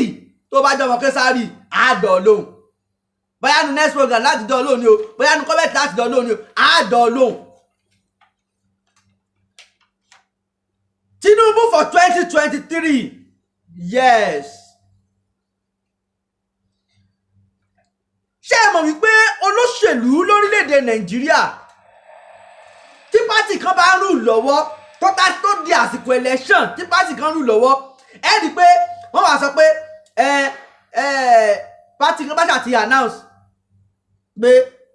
Tó o bá jọmọ Késárì, á dọ̀ lóhùn. Bóyá nu next program láti dọ̀ lóhùn ni o, bóyá nu comment láti dọ̀ lóhùn ni o, á dọ̀ lóhùn. Tinubu for 2023, yes. Ṣé ẹ mọ̀ wípé olóṣèlú lórílẹ̀‐èdè Nàìjíríà, tí party kan bá ń rù lọ́wọ́, tó tá tó di àsìkò election, tí party kan rù lọ́wọ́, ẹ rí i pé wọ́n wá sọ pé ẹ ẹ party kan bá ṣà ti announce pé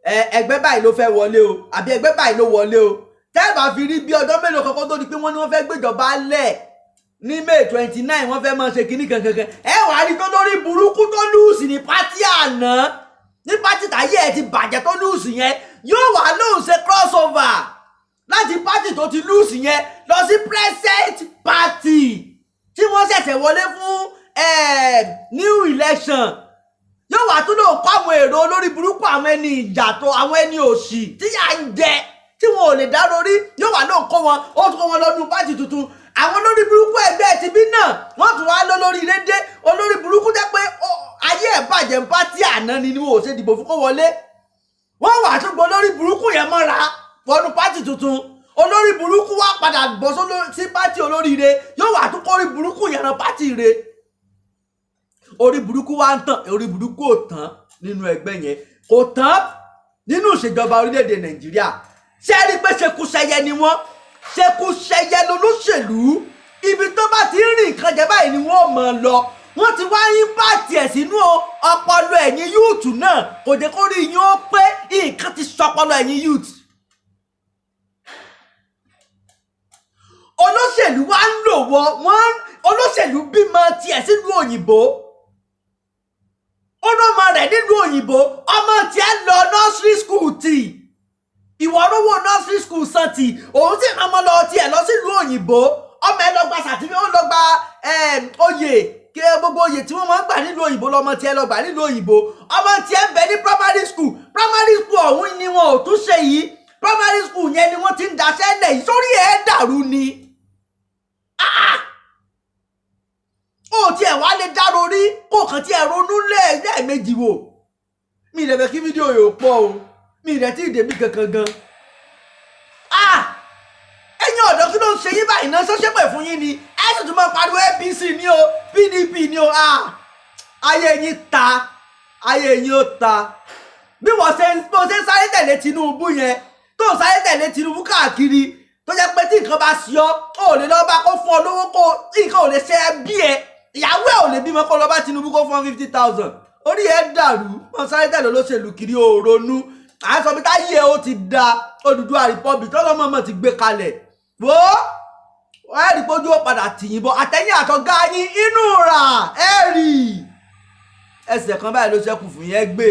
ẹ ẹgbẹ́ báyìí ló fẹ́ wọlé o, àbí ẹgbẹ́ báyìí ló wọlé o, tẹ́ ẹ bá fi rí bí ọjọ́ mélòó kan kó tó di pé wọ́n ní wọ́n fẹ́ gbéjọba lẹ̀ ní May 29, wọ́n fẹ́ máa ṣe kinní kankankan, ẹ wàá rí tó lórí burúkú tó lose ní party àná, ní party táyé ẹ ti bàjẹ́ tó lose yẹn, yóò wá lóun ṣe crossover láti party tó ti lose yẹn lọ sí present party tí wọ́n ṣẹ̀ṣẹ̀ wọlé fún new election. Yóò wá tún lóun kọ́ àwọn èrò olórí burúkú, àwọn ẹni ìjà tó, àwọn ẹni òṣì tí yà ń jẹ, tí wọn ò lè dá lórí, yóò wá lóun kó wọn, ó tún kó wọn lọ́dún party tuntun. Àwọn olórí burúkú ẹgbẹ́ ti bí náà, wọ́n tún wá lọ lórí rédé olórí burúkú jẹ́ pé ayé ẹ̀ bàjẹ́ ń party àná ni wọn ò ṣe dìbò fún kó wọlé. Wọ́n wà tún gbọ́ olórí burúkú yẹn mọ́ra wọnú party tuntun. Olórí burúkú wá padà bọ́ sí party olóríire, yóò wà tún kórí burúkú yẹn ran party re. Orí burúkú wá ń tàn, orí burúkú ò tán nínú ẹgbẹ́ yẹn, kò tán nínú ìṣèjọba orílẹ̀-èdè Nàìjíríà. Ṣé ẹ rí i pé ṣekúṣẹyẹ ni wọ́n? Ṣekúṣẹyẹ lolóṣèlú. Ibi tó bá ti ń rìn nǹkan jẹ báyìí ni wọ́n mọ̀ ọ́ lọ. Wọ́n ti wá impact ẹ̀ sínú ọpọlọ ẹ̀yin youth náà, kò jẹ́ kó rí yín ó pé. Nǹkan ti sọpọlọ ẹ̀yin youth. Olóṣèlú wa ń lò wọ́n. Olóṣèlú bímọ tiẹ̀ sílùú òyìnbó, ó rọ́mọ rẹ̀ nílùú òyìnbó, ọmọ tiẹ̀ lọ nursery school tì, ìwọ rówó nursery school san tì, òun sì rán ọmọ lọ tiẹ̀ lọ sílùú òyìnbó, ọmọ Ọmọ ẹ lọ gba sàtìfẹ́, ó lọ gba oyè kí gbogbo oyè tí wọ́n máa ń gbà nílùú òyìnbó lọmọ tiẹ̀ lọ gbà nílùú òyìnbó. Ọmọ tiẹ̀ ń bẹ ní primary school. Primary school ọ̀hún ni wọn ò tún ṣe yìí. Primary school yẹn ni wọ́n ti ń daṣẹ́ lẹ̀ yìí. Sórí ẹ̀ dàrú ni. Ah! Ó tiẹ̀ wá lè dá rorí kó kàn tiẹ̀ ronú lẹ́ẹ̀mejì wò. Mi ì lè fẹ́ kí fídíò yóò pọ̀ o, mi ì rẹ̀ tí ì débi kankan gan. Ah! Ẹ̀yin ọ̀dọ́, kí ló ń ṣe yín báyìí náà? Ṣọ́ṣẹ́ pẹ̀ fún yín ni ẹ sì tún máa pariwo APC ní o, PDP ní o. Ah! Ayé yín ta, ayé yín ó ta. Bí wọ́n ṣe bó ṣe ń sáré tẹ̀lé Tinubu yẹn, tó ń sáré tẹ̀lé Tinubu káàkiri, tó jẹ́ pé tí nǹkan bá ṣe ọ́, ó lè lọ bá kó fún ọ lówó, kó nǹkan ò lè ṣe ẹ bí ẹ, ìyàwó ẹ ò lè bímọ, kó lọ bá Tinubu kó fún ọ 50,000. Orí ẹ dàrú. Wọ́n sáré tẹ̀lé olóṣèlú kiri, ó ronú. À ń sọ bí táyé ẹ ó ti da Odùduwà Republic tọ́lọ́mọ̀mọ́ ti gbé kalẹ̀. Wò ó, ẹ rí pójú ó padà tìyìn bọ̀, àtẹ̀yìn àtọ̀gá yín inú rà. Ẹ rí ẹsẹ̀ kan báyìí ló ṣẹ́kù fún yẹn gbé.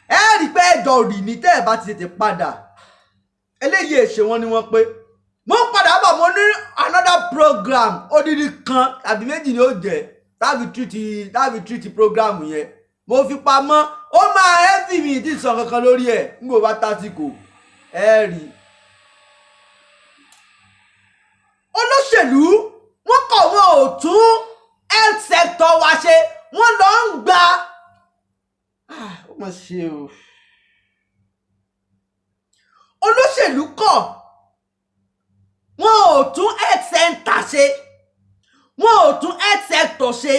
Ẹ rí pé ẹjọ́ rì ní tẹ́ ẹ bá ti tètè padà. Eléyìí èṣe wọn ni wọ́n pé mo ń padà bọ̀. Mo ní another program odidi kan tàbí méjì ni ó jẹ́ tàbí treat program yẹn. Mo fi pamọ́, ó máa heavy. Mi ti sọ kankan lórí ẹ̀ n kò bá tásìkò ẹ rí. Olóṣèlú wọn kọ̀, wọn ò tún health sector wa ṣe, wọ́n lọ ń gba. Ah, ó mà ṣe o. Olóṣèlú kọ̀, wọn ò tún health center ṣe, wọn ò tún health sector ṣe.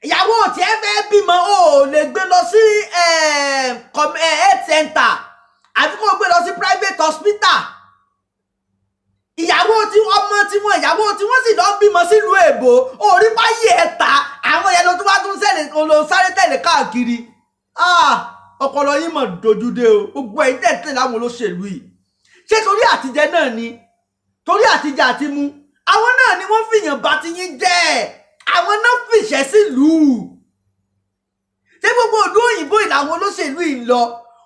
Ìyàwó tí ẹ fẹ́ bímọ, o ò lè gbé lọ sí health center, àfi kó o gbé lọ sí private hospital. Ìyàwó tí ọmọ tí wọn, ìyàwó tí wọ́n sì lọ bímọ sílùú èbó. Orí báyìí ẹ̀ ta àwọn yẹn ló tún wá tún sẹ́lẹ̀ ló sáré tẹ̀lé káàkiri. Ah, ọpọlọ yín mọ̀ dojú dé o. Gbogbo ẹ̀yin tẹ̀ láwọn olóṣèlú yìí, ṣé torí àtijẹ náà ni? Torí àtijẹ àti mu àwọn náà ni wọ́n fìyàn bá ti yín jẹ́. Àwọn náà fìṣẹ́ sílùú. Ṣé gbogbo ìlú òyìnbó ìlànà olóṣèlú yìí ń lọ,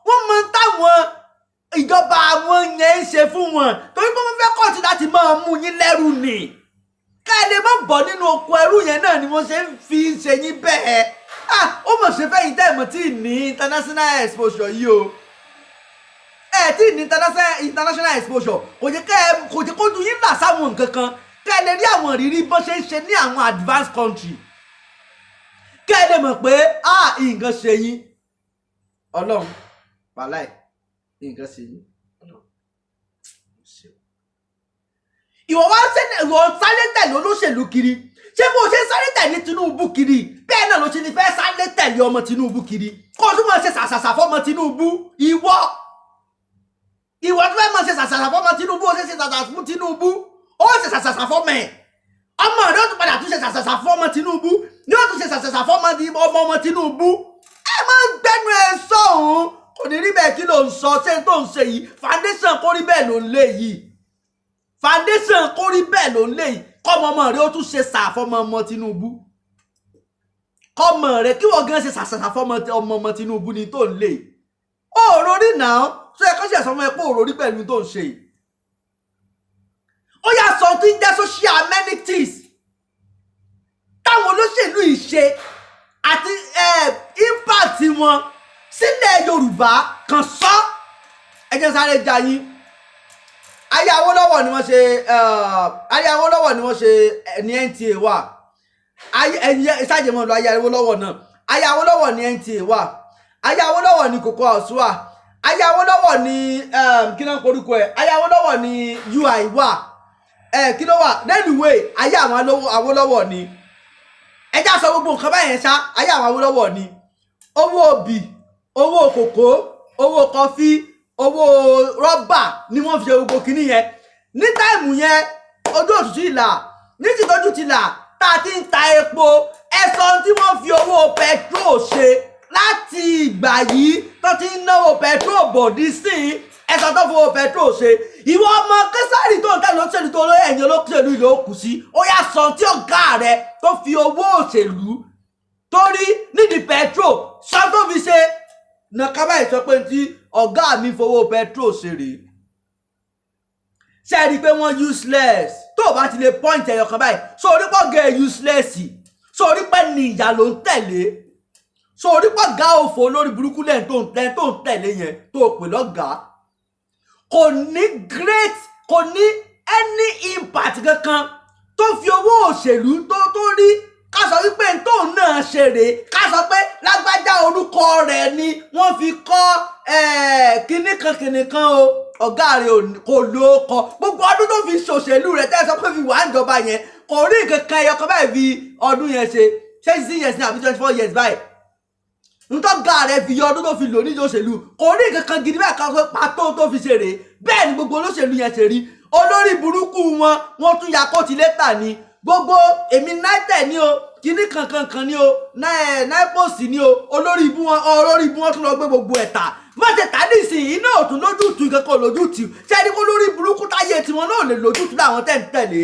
wọ́n mọ táwọn ìjọba àwọn yẹn ń ṣe fún wọn, torí pé wọ́n fẹ́ kọ̀tún láti máa mú yín lẹ́rù nì, ká ẹ lè má bọ̀ nínú oko ẹrú yẹn náà ni wọ́n ṣe ń fi ṣe yín bẹ́ẹ̀. Ah, ó mọ̀ ṣe fẹ́yìn tẹ́ ẹ̀ mọ̀ tí ì ní international exposure yìí o. Ẹ tí ì ní international exposure, kò jẹ́ kẹ́ ẹ kò jẹ́ kójú yín là sáwọn nǹkan kan, kẹ́ ẹ lè rí àwọn ìrírí bọ́n ṣe ń ṣe ní àwọn advanced country, kẹ́ ẹ lè mọ̀ pé ah, nǹkan ṣe yín. Ọlọ́run wàláì, nǹkan ṣe yín. Ọlọ́run ṣe. Ìwọ wá sẹ́lẹ̀, ìwọ sáré tẹ̀lé olóṣèlú kiri. Ṣé bó ṣe sáré tẹ̀lé Tinubu kiri, bẹ́ẹ̀ náà ló ṣe ní fẹ́ sáré tẹ̀lé ọmọ Tinubu kiri, kó o tún máa ṣe ṣàṣàṣà fọmọ Tinubu? Ìwọ tó fẹ́ máa ṣe ṣàṣàṣà fọmọ Tinubu, ó ṣe ṣe ṣàṣàṣà fún Tinubu, ó ṣe ṣàṣàṣà fọmọ ẹ̀, ọmọ rẹ̀ ó tún padà tún ṣe ṣàṣàṣà fọmọ Tinubu, ní ó tún ṣe ṣàṣàṣà fọmọ ọmọ ọmọ Tinubu. Ẹ máa ń gbẹnu ẹ sọ̀hún, kò ní rí bẹ́ẹ̀. Kí ló ń sọ? Ṣé tó ń ṣe yìí, foundation kó rí bẹ́ẹ̀ ló ń lé yìí? Foundation kó rí bẹ́ẹ̀ ló ń lé yìí. Kọ́mọ ọmọ rẹ̀ ó tún ṣe sàfọmọ ọmọ Tinubu, kọ́mọ rẹ̀ kí wọ́n gan ṣe ṣàṣàṣà fọmọ ọmọ ọmọ Tinubu ni tó ń lé yìí. Ó rórí náà ṣó yẹ kó ṣe sọmọ ẹ pé ó rórí pẹ̀lú tó ń ṣe yìí. Ó yà sọ tí ń jẹ́ social amenities táwọn olóṣèlú yìí ṣe àti impact wọn sílẹ̀ Yorùbá kan sọ. Ẹ jẹ́ sáré ja yín. Ayé Awólọ́wọ̀ ni wọ́n ṣe, ayé Awólọ́wọ̀ ni wọ́n ṣe ní NTA wà. Ayé ẹ̀yìn ìṣàjẹmọ́ lọ. Ayé Awólọ́wọ̀ náà, ayé Awólọ́wọ̀ ní NTA wà. Ayé Awólọ́wọ̀ ní Cocoa House wà. Ayé Awólọ́wọ̀ ní kí ló ń porúkọ ẹ̀? Ayé Awólọ́wọ̀ ní UI wà. Ẹ̀ kí ló wà? Railway, ayé àwọn Awólọ́wọ̀ ni. Ẹ já sọ gbogbo nǹkan báyẹn ṣá. Ayé àwọn Awólọ́wọ̀ ni owó obì, owó kòkó, owó kọfí, owó rọ́bà ni wọ́n fi ṣe gbogbo kinní yẹn ní time yẹn. Ojú òtútù ìlà ní tìtọ́jú ti là tá a ti ń ta epo. Ẹ̀sọ́ tí wọ́n fi owó petrol ṣe láti ìgbà yìí tó ti ń náwó petrol bọ̀ dí sí, ẹ̀sọ́ tó fowó petrol ṣe. Ìwọ ọmọ Késàrì tó ń tẹ̀lé olóṣèlú tó lóye, ẹ̀yìn olóṣèlú ìlú òkú sí. Ó yá, sọ tí ọ̀gá rẹ tó fi owó òṣèlú torí nídìí petrol, sọ tó fi ṣe nàka báyìí. Sọ pé tí ọ̀gá mi fowó petrol ṣe rèé. Ṣe é rí i pé wọ́n useless? Tó o bá ti lè point ẹyọ kan báyìí, so orí pọ̀ gẹ̀ useless, so orí pẹ́ ní ìyá ló ń tẹ̀lé, so orí pọ̀ gá òfò lórí burúkú lẹ́yìn tó ń tẹ̀lé yẹn tó o pè lọ́gàá, kò ní great, kò ní any impact kankan tó fi owó òṣèlú tó rí. Ká sọ wípé tóun náà ṣe rèé, ká sọ pé lágbájá, orúkọ rẹ̀ ni wọ́n fi kọ́ kinní kan kinní kan o. Ọ̀gá rẹ̀ kò ló kọ gbogbo ọdún tó fi ṣòṣèlú rẹ̀ tẹ́ ẹ sọ pé fi wà ń jọba yẹn, kò rí nǹkan kan ẹyọ kan báyìí fi ọdún yẹn ṣe. Ṣé 16 years ní àbí 24 years báyìí? Ntọ́gà rẹ̀ fi yọ ọdún tó fi lò níjọ́ òṣèlú, kò rí nǹkan kan gidi báyìí kan pé pàtó tó fi ṣe rèé. Bẹ́ẹ̀ ni gbogbo olóṣèlú yẹn ṣe rí, olórí burúkú wọn. Wọ́n tún ya kóòtù létà ni gbogbo èmi united ní o, kíní kankan kan ní o, NIPOST ní o. Olórí ibú wọn, olórí ibú wọn tún lọ gbé gbogbo ẹ̀ tà. Má ṣe tà nísìnyí náà, ò tún lójútùú kankan, lójútùú. Ṣé ẹni kó lórí burúkú táyé tiwọn náà lè lójútùú láwọn tẹ̀ ń tẹ̀lé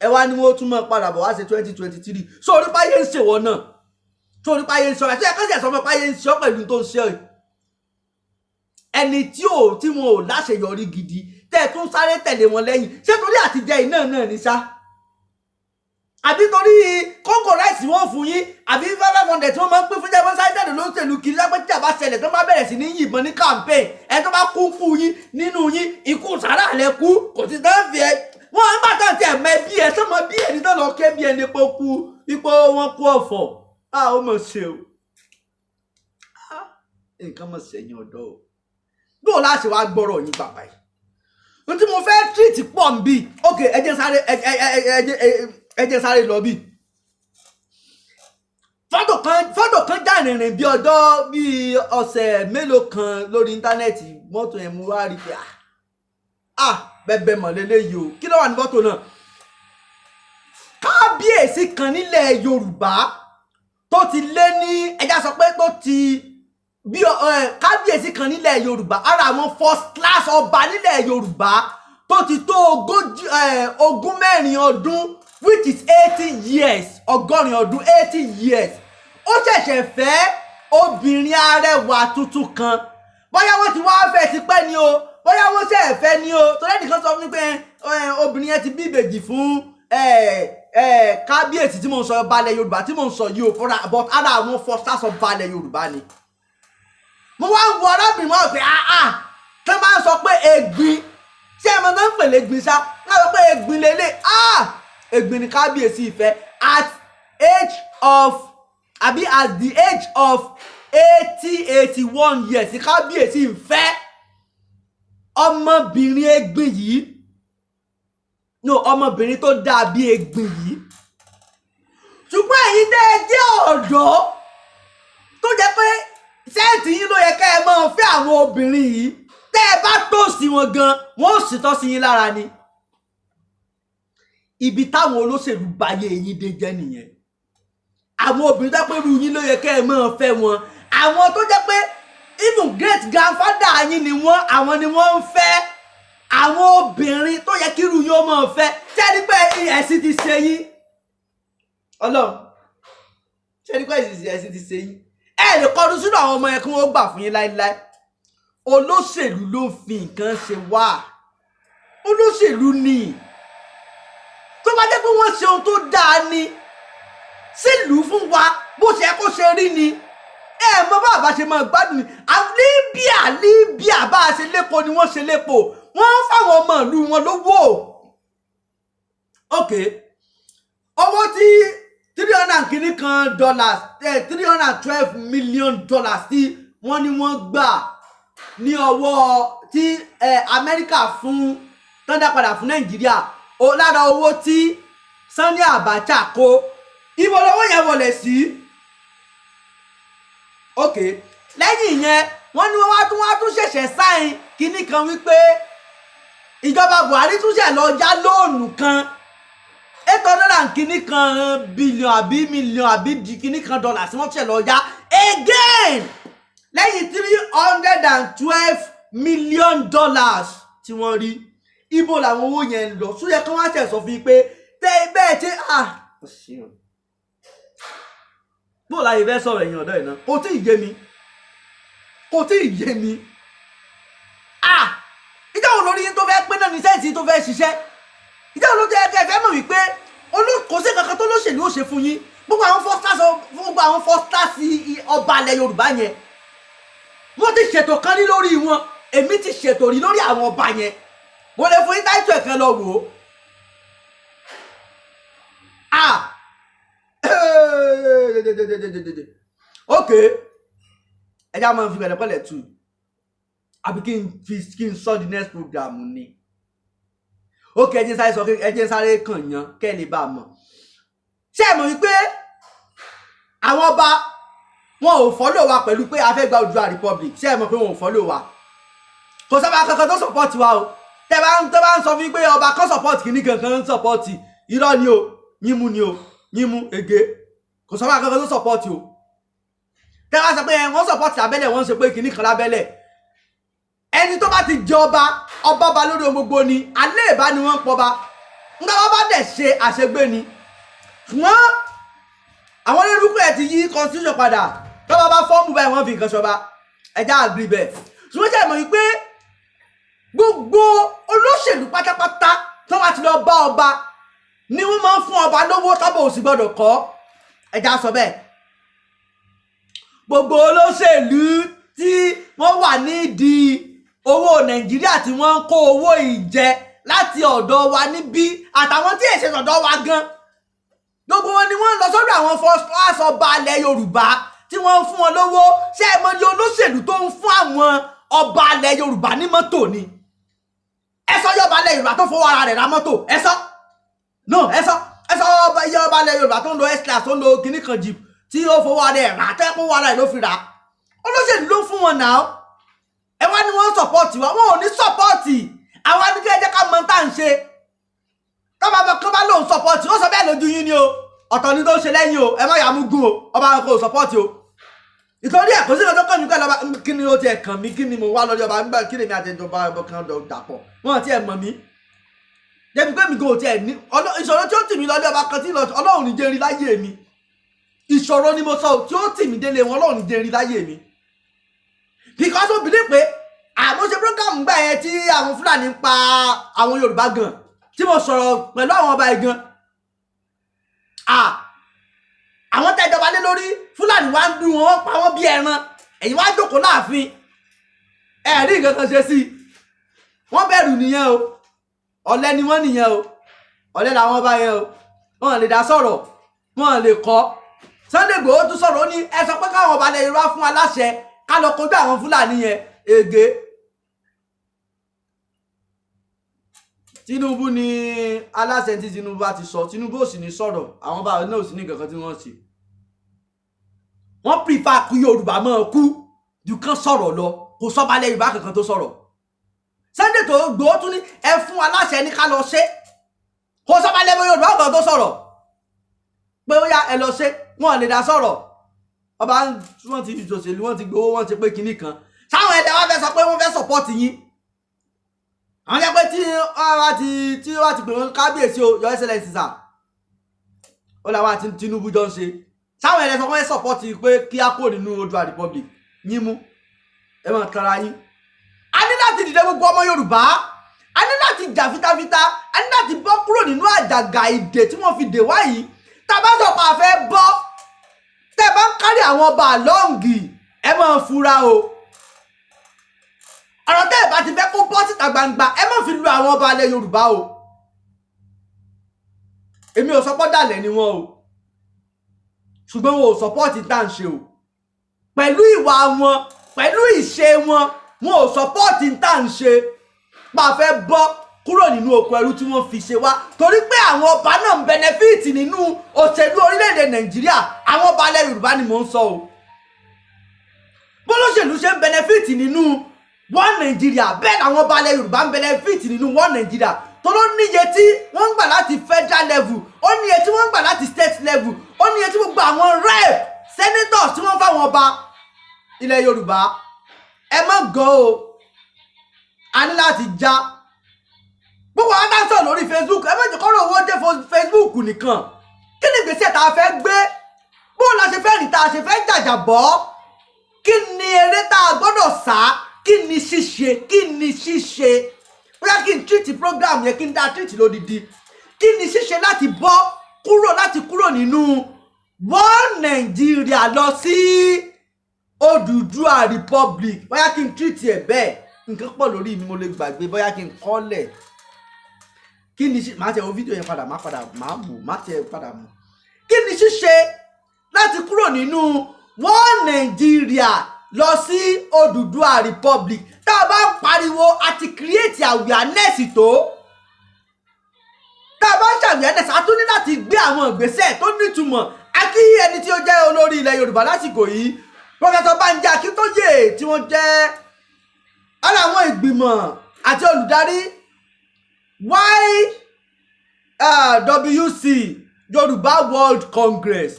ẹ wá ní wọ́n tún mọ́ padà bọ̀ wá ṣe 2023. So orí páyé ń ṣèwọ náà, sórí páyé ń sọ ẹ, tó yẹ kọ́sì ẹ̀sọ́ ọmọ páyé ń sọ pẹ̀lú tó ń ṣe ẹ, ẹni tí ò tí wọn ò láṣeyọrí gidi tẹ́ ẹ tún sáré tẹ̀lé wọn lẹ́yìn. Ṣé torí àtijọ́ iná náà ní ṣá, àbí torí kóńgò rice wọn fún yín, àbí 500 tí wọ́n máa ń pín fún jẹ́? Wọ́n sáré tẹ̀lé lóṣèlú kiri lápẹ́ tí àbá ṣẹlẹ̀ tó bá bẹ̀rẹ̀ sí ní yìnbọn ní campaign, ẹ tó bá kú fún yín nínú yín, ikú sàrà lẹ kú, kò sí tán fi ẹ wọn ń gbà tán tiẹ̀ mọ ẹbí ẹ sọmọ bí ẹni tó lọ ké bí ẹni pé ó kú ipò wọn kú ọ̀fọ̀. A ó mọ̀ ṣe o. Ah, nǹkan mọ̀ sẹ́yìn ọ̀dọ́ o. Bí òun láṣẹ wàá gbọ́rọ̀ yín bàbá yìí, n tí mo fẹ́ treat pọ̀ ń bí. Ok, ẹ jẹ́ sáré, ẹ jẹ́ sáré lọ bí fọ́tò kan já rìnrìn bí ọjọ́ bí ọ̀sẹ̀ mélòó kan lórí íńtánẹ́ẹ̀tì. Mọ́tò yẹn, mo wá rí i pé, ah ah, bẹ́ẹ̀ mọ̀ lélẹ́yìí o. Kí ló wà ní fọ́tò náà? Kábíyèsí kan nílẹ̀ Yorùbá tó ti lé ní, ẹja sọ pé tó ti bí kábíyèsí kan nílẹ̀ Yorùbá, ara àwọn first class ọba nílẹ̀ Yorùbá tó ti tó 24 ọdún, which is 80 years, 80 ọdún, 80 years. Ó ṣẹ̀ṣẹ̀ fẹ́ obìnrin arẹwà tuntun kan. Bóyá wọ́n ti wá fẹ́ tipẹ́ ni o, bóyá wọ́n ṣẹ̀ fẹ́ ni o, torí ẹnìkan sọ fún mi pé obìnrin yẹn ti bí ìbejì fún kábíyèsí tí mò ń sọ, balẹ̀ Yorùbá tí mò ń sọ yìí o fúnra, but ara àwọn first class ọba ilẹ̀ Yorùbá ni. Mo wá ń wo arábìnrin wọn pé, ah ah, tí wọ́n bá ń sọ pé egbin, ṣé ẹ mọ tó ń pè légbin ṣá? Wọ́n sọ pé egbin lélẹ̀. Ah, egbin ni kábíyèsí ìfẹ́ at age of, àbí at the age of 80, 81 years. Kábíyèsí ìfẹ́ ọmọbìnrin egbin yìí, no, ọmọbìnrin tó dáa bí egbin yìí. Ṣùgbọ́n ẹ̀yin tẹ́ ẹ jẹ́ ọ̀dọ́ tó jẹ́ pé set yín ló yẹ ká ẹ máa fẹ́ àwọn obìnrin yìí, tẹ́ ẹ bá tòsí wọn gan, wọn ò sì tọ́ sí yín lára ni. Ibi táwọn olóṣèlú báyé yín dé jẹ́ nìyẹn. Àwọn obìnrin tó pé irú yín ló yẹ kẹ́ ẹ máa fẹ́ wọn, àwọn tó jẹ́ pé even great grandfather yín ni wọ́n, àwọn ni wọ́n ń fẹ́. Àwọn obìnrin tó yẹ kí irú yín ó máa fẹ́. Ṣé pé ẹ̀sìn ti ṣe yín? Ọlọ́run, ṣé ní pé ẹ̀sìn ti ṣe yín? Ẹ lè kọdún sínú àwọn ọmọ yẹn kí wọ́n gbà fún yín láéláé. Olóṣèlú ló fi nǹkan ṣe wá, olóṣèlú ni. Tó bá jẹ́ pé wọ́n ṣe ohun tó dáa ni sílùú fún wa, bó ṣe yẹ kó ṣe rí ni, ẹ mọ bá àbá ṣe máa gbádùn ni. Libya, Libya, bá a ṣe lépo ni wọ́n ṣe lépo, wọ́n ń fáwọn ọmọ ìlú wọn lówó. Ok, owó tí three hundred and kìíní kan dollars, $312 million tí wọ́n ní wọ́n gbà ní ọwọ́ tí Amẹ́ríkà fún tán dá padà fún Nàìjíríà lára owó tí Sani Abacha kó, ibo lowó yẹn wọlé sí? Ok, lẹ́yìn ìyẹn, wọ́n ní wọ́n wá tún ṣẹ̀ṣẹ̀ sign kinní kan wípé ìjọba Buhari tún ṣẹ̀ lọ yá loan kan, 800 and kinní kan billion àbí million àbí di kinní kan dollars tí wọ́n ṣẹ̀ lọ yá again lẹ́yìn $312 million tí wọ́n rí. Ibo làwọn owó yẹn ń lọ? Sóyẹ kí wọ́n á ṣẹ̀ sọ fún yín pé tẹ́ bẹ́ẹ̀ tí, ah, bó láyé fẹ́ sọ̀rọ̀ ẹ̀yìn ọ̀dọ́ yìí náà, kò tí ì yé mi, kò tí ì yé mi. Ah, ìjọ wo lórí yín tó fẹ́ pé náà? ní sense tó fẹ́ ṣiṣẹ́? Ìjẹ́ òun ló jẹ́ ẹ fẹ́ mọ̀ wípé kò sí kankan tó lóṣèlú ó ṣe fún yín. Gbogbo àwọn first class ọba ilẹ̀ Yorùbá yẹn, mo ti ṣètò kan rí lórí wọn. Èmi ti ṣètò rí lórí àwọn ọba yẹn. Mo lè fún yín táìtù ẹ̀kan, lọ wò ó. Ah, ok, ẹ já máa fi pẹ̀lẹ́pẹ̀lẹ́ tù, àbí kí n fi kí n sọ the next program ni? Ok, ẹ jẹ́ sáré sọ, ẹ jẹ́ sáré kàn yan kẹ́ ẹ lè bá a mọ̀. Ṣé ẹ mọ̀ wípé àwọn ọba wọn ò follow wa pẹ̀lú pé a fẹ́ gba Oòduà Republic? Ṣé ẹ mọ̀ pé wọn ò follow wa? Kò sábà kankan tó support wa o. Tẹ́ bá ń sọ fún yín pé ọba kan support kìíní kankan ń support, irọ́ ni o, yínmú ni o, yínmú ege. Kò sábà kankan tó support o. Tẹ́ bá sọ pé wọ́n support lábẹ́lẹ̀, wọ́n ń ṣe pé kìíní kan lábẹ́lẹ̀, ẹni tó bá ti jẹ ọba, ọba ba lórí ohun gbogbo ni. Alẹ́ ìbá ni wọ́n ń pọba nígbà wọ́n bá dẹ̀ ṣe àṣegbé ni. Ṣùgbọ́n àwọn olórúkọ ẹ̀ ti yí constitution padà. Tọ́ba bá fọ́ọ̀mù báyìí, wọ́n fi nǹkan ṣọba. Ẹja àgbì bẹ̀. Ṣùgbọ́n ṣe mọ̀ wípé gbogbo olóṣèlú pátápátá tó bá ti lọ bá ọba ni wọ́n máa ń fún ọba lówó, tábọ̀ òsì gbọ́dọ̀ kọ́. Ẹja sọ bẹ́ẹ̀. Gbogbo olóṣèlú tí wọ́n wà nídìí owó Nàìjíríà, tí wọ́n ń kó owó ìjẹ láti ọ̀dọ̀ wa níbí, àtàwọn tí èsè ọ̀dọ̀ wa gan, gbogbo wọn ni wọ́n lọ sọ́dọ̀ àwọn first class ọba ilẹ̀ Yorùbá tí wọ́n ń fún wọn lówó. Ṣé ẹ mọ ní olóṣèlú tó ń fún àwọn ọba ilẹ̀ Yorùbá ní mọ́tò ni? Ẹ sọ yọba ilẹ̀ Yorùbá tó fowó ara rẹ̀ ra mọ́tò. Ẹ sọ no, ẹ sọ, ẹ sọ ọba iye ọba ilẹ̀ Yorùbá tó ń lo S-Class, tó ń lo kinní kan jeep, tí ó fowó ara ẹ̀ rà, tẹ́ kó ara ẹ̀ ló fi rà. Olóṣèlú ló fún wọn náà. Ẹ wá ní wọ́n support wa. Wọn ò ní support. Àwa ní kí ẹ jẹ́ ká mọ tá à ń ṣe. Tọ́ba bá kán bá lóun support, ó sọ bẹ́ẹ̀ lójú yín ni o. Ọ̀tọ̀ ni tó ń ṣe lẹ́yìn o. Ẹ má yà mú gún o. Ọba kò support o. Ìtọ́jú ẹ̀ kò sí ìtọ́jú kàn mí pẹ̀lú ọba. Kí ni ó tiẹ̀ kàn mí? Kí ni mo wá lórí ọba nígbà? Kí ni mi àti ìjọba kan dàpọ̀? Wọn tiẹ̀ mọ̀ mí débi pé mi kò tiẹ̀ ní ìṣòro tí ó tì mí lọ́lé ọba kan tí Ọlọ́run ní jẹ́ rí láyé mi. Ìṣòro ni mo sọ tí ó tì mí délé wọn, Ọlọ́run ní jẹ́ rí láyé mi, because ó believe pé àmọ́ ṣe program gbà yẹn tí àwọn Fúlàní ń pa àwọn Yorùbá gan, tí mo sọ̀rọ̀ pẹ̀lú àwọn ọba yìí gan. Àwọn tẹ́jọba lé lórí, Fúlàní wá ń dún wọn, pa wọ́n bí ẹran. Ẹ̀yin wá jókòó láàfin, ẹ̀ rí nǹkan kan ṣe sí i. Wọ́n bẹ̀rù nìyẹn o. Ọ̀lẹ ni wọ́n nìyẹn o. Ọ̀lẹ làwọn ọba yẹn o. Wọ́n lè dá sọ̀rọ̀, wọ́n lè kọ́. Sunday Igboho tún sọ̀rọ̀, ó ní ẹ sọ pé káwọn ọba ilẹ̀ Yorùbá fún aláṣẹ ká lọ kojú àwọn Fúlàní yẹn. Ègé Tinubu ni aláṣẹ. Tí Tinubu bá ti sọ, Tinubu ò sì ní sọ̀rọ̀. Àwọn bá náà ò sì ní nǹkan kan tí wọ́n ṣe. Wọ́n prefer kí Yorùbá máa kú ju kán sọ̀rọ̀ lọ. Kò sọ́ba ilẹ̀ Yorùbá kankan tó sọ̀rọ̀. Sunday tó Igboho tún ní ẹ fún aláṣẹ ní ká lọ ṣe. Kò sọ́ba ilẹ̀ Yorùbá kankan tó sọ̀rọ̀ pé ó yá, ẹ lọ ṣe. Wọn lè dá sọ̀rọ̀. Ọba wọn ti ṣòṣèlú, wọn ti gbowó, wọn ti pé kinní kan. Sáwọn ẹ̀dá wa fẹ́ sọ pé wọ́n fẹ́ support yín. Àwọn jẹ́ pé tí wọ́n ti pè wọ́n, kábíyèsí o, Your Excellency sir, ó làwọn àti Tinubu jọ ń ṣe. Sáwọn ẹ̀dá sọ pé wọ́n fẹ́ support pé kí á kúrò nínú Oòduà Republic yín mú, ẹ máa tara yín. A ní láti dìde, gbogbo ọmọ Yorùbá. A ní láti jà fitafita. A ní láti bọ́ kúrò nínú àjàgà ìdè tí wọ́n fi dè wá yìí. Tá a bá sọ pé a fẹ́ bọ́, tẹ́ ẹ bá ń kárí àwọn ọba along, ẹ máa fura o. Ọ̀rọ̀ tẹ́ ẹ bá ti fẹ́ kó bọ́ síta gbangba, ẹ má fi lu àwọn ọba alẹ́ Yorùbá o. Èmi ò sọ pé dàlẹ̀ ni wọ́n o, ṣùgbọ́n wọn ò support tá à ń ṣe o. Pẹ̀lú ìwà wọn, pẹ̀lú ìṣe wọn, wọn ò support tá à ń ṣe pa fẹ́ bọ́ kúrò nínú oko ẹrú tí wọ́n fi ṣe wá, torí pé àwọn ọba náà ń benefit nínú òṣèlú orílẹ̀-èdè Nàìjíríà. Àwọn ọba alẹ́ Yorùbá ni mò ń sọ o. Bólóṣèlú ṣe ń benefit nínú one Nàìjíríà, bẹ́ẹ̀ làwọn ọba alẹ́ Yorùbá ń benefit nínú one Nàìjíríà, tó ló níye tí wọ́n ń gbà láti federal level, ó níye tí wọ́n ń gbà láti state level, ó níye tí gbogbo àwọn rep, senators tí wọ́n fáwọn ọba ilẹ̀ Yorùbá. Ẹ má gọ̀ o. A ní láti já gbogbo àwọn tá a sọ̀rọ̀ lórí Facebook. Ẹ má jẹ́ kọ́rọ̀ owó dé Facebook nìkan. Kí ni ìgbésẹ̀ tá a fẹ́ gbé? Bó la ṣe fẹ́ rìn tá a ṣe fẹ́ jàjàbọ́? Kí ni eré tá a gbọ́dọ̀ sá? Kí ni ṣíṣe? Kí ni ṣíṣe? Bóyá kí n treat program yẹn, kí n dá treat lódidi. Kí ni ṣíṣe láti bọ́ kúrò, láti kúrò nínú one Nàìjíríà lọ sí Odùduwà Republic? Bóyá kí n treat ẹ̀ bẹ́ẹ̀. Nǹkan pọ̀ lórí mi, mo lè gbàgbé. Bóyá kí n kọ́lẹ̀ kí ni ṣe. Màá tẹ wo fídíò yẹn padà, má padà máa wò, má tẹ padà mú. Kí ni ṣíṣe láti kúrò nínú one Nàìjíríà lọ sí Odùduwà Republic? Tá a bá ń pariwo àti create awareness, tó tá a bá ń ṣe awareness, a tún ní láti gbé àwọn ìgbésẹ̀ tó nítumọ̀. Akí ẹni tí ó jẹ́ olórí ilẹ̀ Yorùbá lásìkò yìí, Professor Banji Akíntóyè, tí wọ́n jẹ́ ara àwọn ìgbìmọ̀ àti olùdarí YWC, Yorùbá World Congress,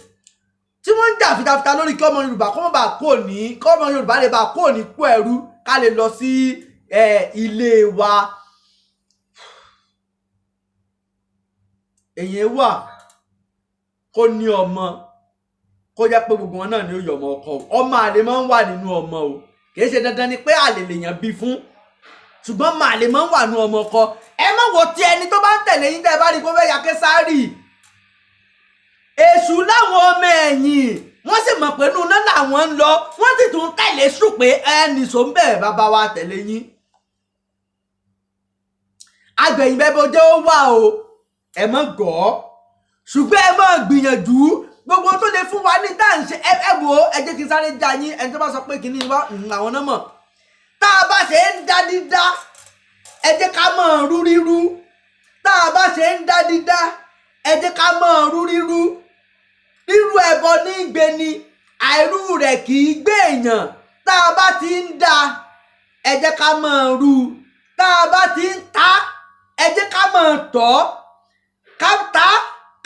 tí wọ́n ń jà fitafita lórí kí ọmọ Yorùbá kó má bàa kúrò ní, kí ọmọ Yorùbá lè bá kúrò ní kú ẹrú, ká lè lọ sí ilé wa. Èyàn wà kó ní ọmọ, kó jẹ́ pé gbogbo wọn náà ni ó yọ ọmọ ọkọ o. Ọmọ àlè máa ń wà nínú ọmọ o. Kì í ṣe dandan ni pé àlè lèèyàn bí fún, ṣùgbọ́n ọmọ àlè máa ń wà nínú ọmọ ọkọ. Ẹ má wo ti ẹni tó bá ń tẹ̀lé yín. Tẹ́ ẹ bá rí i kó fẹ́ ya Késárì, èṣù láwọn ọmọ ẹ̀yìn, wọ́n sì mọ̀ pé inú iná làwọn ń lọ, wọ́n sì tún tẹ̀lé sùn pé ẹnì sọ ń bẹ̀, bàbá wa tẹ̀lé yín. Agbẹ̀yìn bẹ́ẹ̀ bó jẹ́ ó wà o, ẹ mọ̀ gọ́, ṣùgbọ́n ẹ mọ̀ gbìyànjú gbogbo tó lè fún wa ní tá à ń ṣe. Ẹ wò ó, ẹ jẹ́ kí n sáré já yín. Ẹni tó bá sọ pé kìíní wá àwọn náà mọ̀. Tá a bá ṣe ń dá dídá, ẹ jẹ́ ká mọ̀ rú rírú. Tá a bá ṣe ń dá dídá, ẹ jẹ́ ká mọ̀ rú rírú. Rírú ẹbọ ní gbé ni, àìrú rẹ̀ kì í gbé èèyàn. Tá a bá ti ń dá, ẹ jẹ́ ká mọ̀ rú. Tá a bá ti ń ta, ẹ jẹ́ ká mọ̀ tọ́. Ká ta,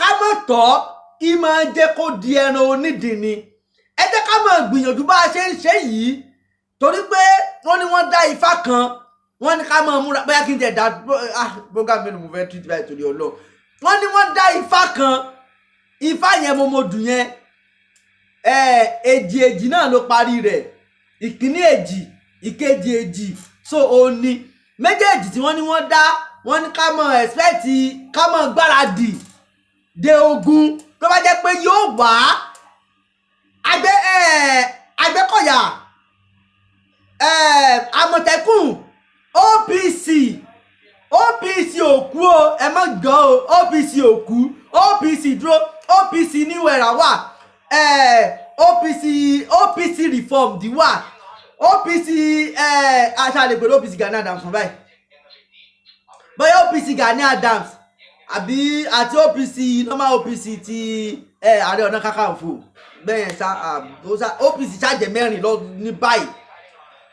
ká mọ̀ tọ́, ìmọ̀ jẹ́ kó di ẹran onídìí ni. Ẹ jẹ́ ká mọ̀ gbìyànjú bá a ṣe ń ṣe yìí, torí pé wọ́n ní wọ́n dá ifá kan, wọ́n ní ká máa múra. Bóyá kí n tẹ̀ dá program mi ni mo fẹ́ treat báyìí, torí Ọlọ́run. Wọ́n ní wọ́n dá ifá kan, ifá yẹn mo mo dùn yẹn. Èjì èjì náà ló parí rẹ̀, ìkíní èjì, ìkejì èjì. So òun ni méjèèjì tí wọ́n ní wọ́n dá. Wọ́n ní ká mọ̀ expect, ká mọ̀ gbáradì de ogun tó bá jẹ́ pé yóò wá. Àgbẹ̀kọ̀yà, Àmọ̀tẹ́kùn, OPC, OPC ò kú o, ẹ má gbọ́ o. OPC ò kú, OPC dúró, OPC New Era wà, OPC, OPC Reform di wà, OPC aṣáálẹ̀ pẹ̀lú OPC Gani Adams fún báyìí. Bóyá OPC Gani Adams àbí àti OPC normal, OPC ti Ààrẹ Ọ̀nà Kakanfò bẹ́ẹ̀ ṣá. OPC ṣàjẹ́ mẹ́rin lọ ní báyìí,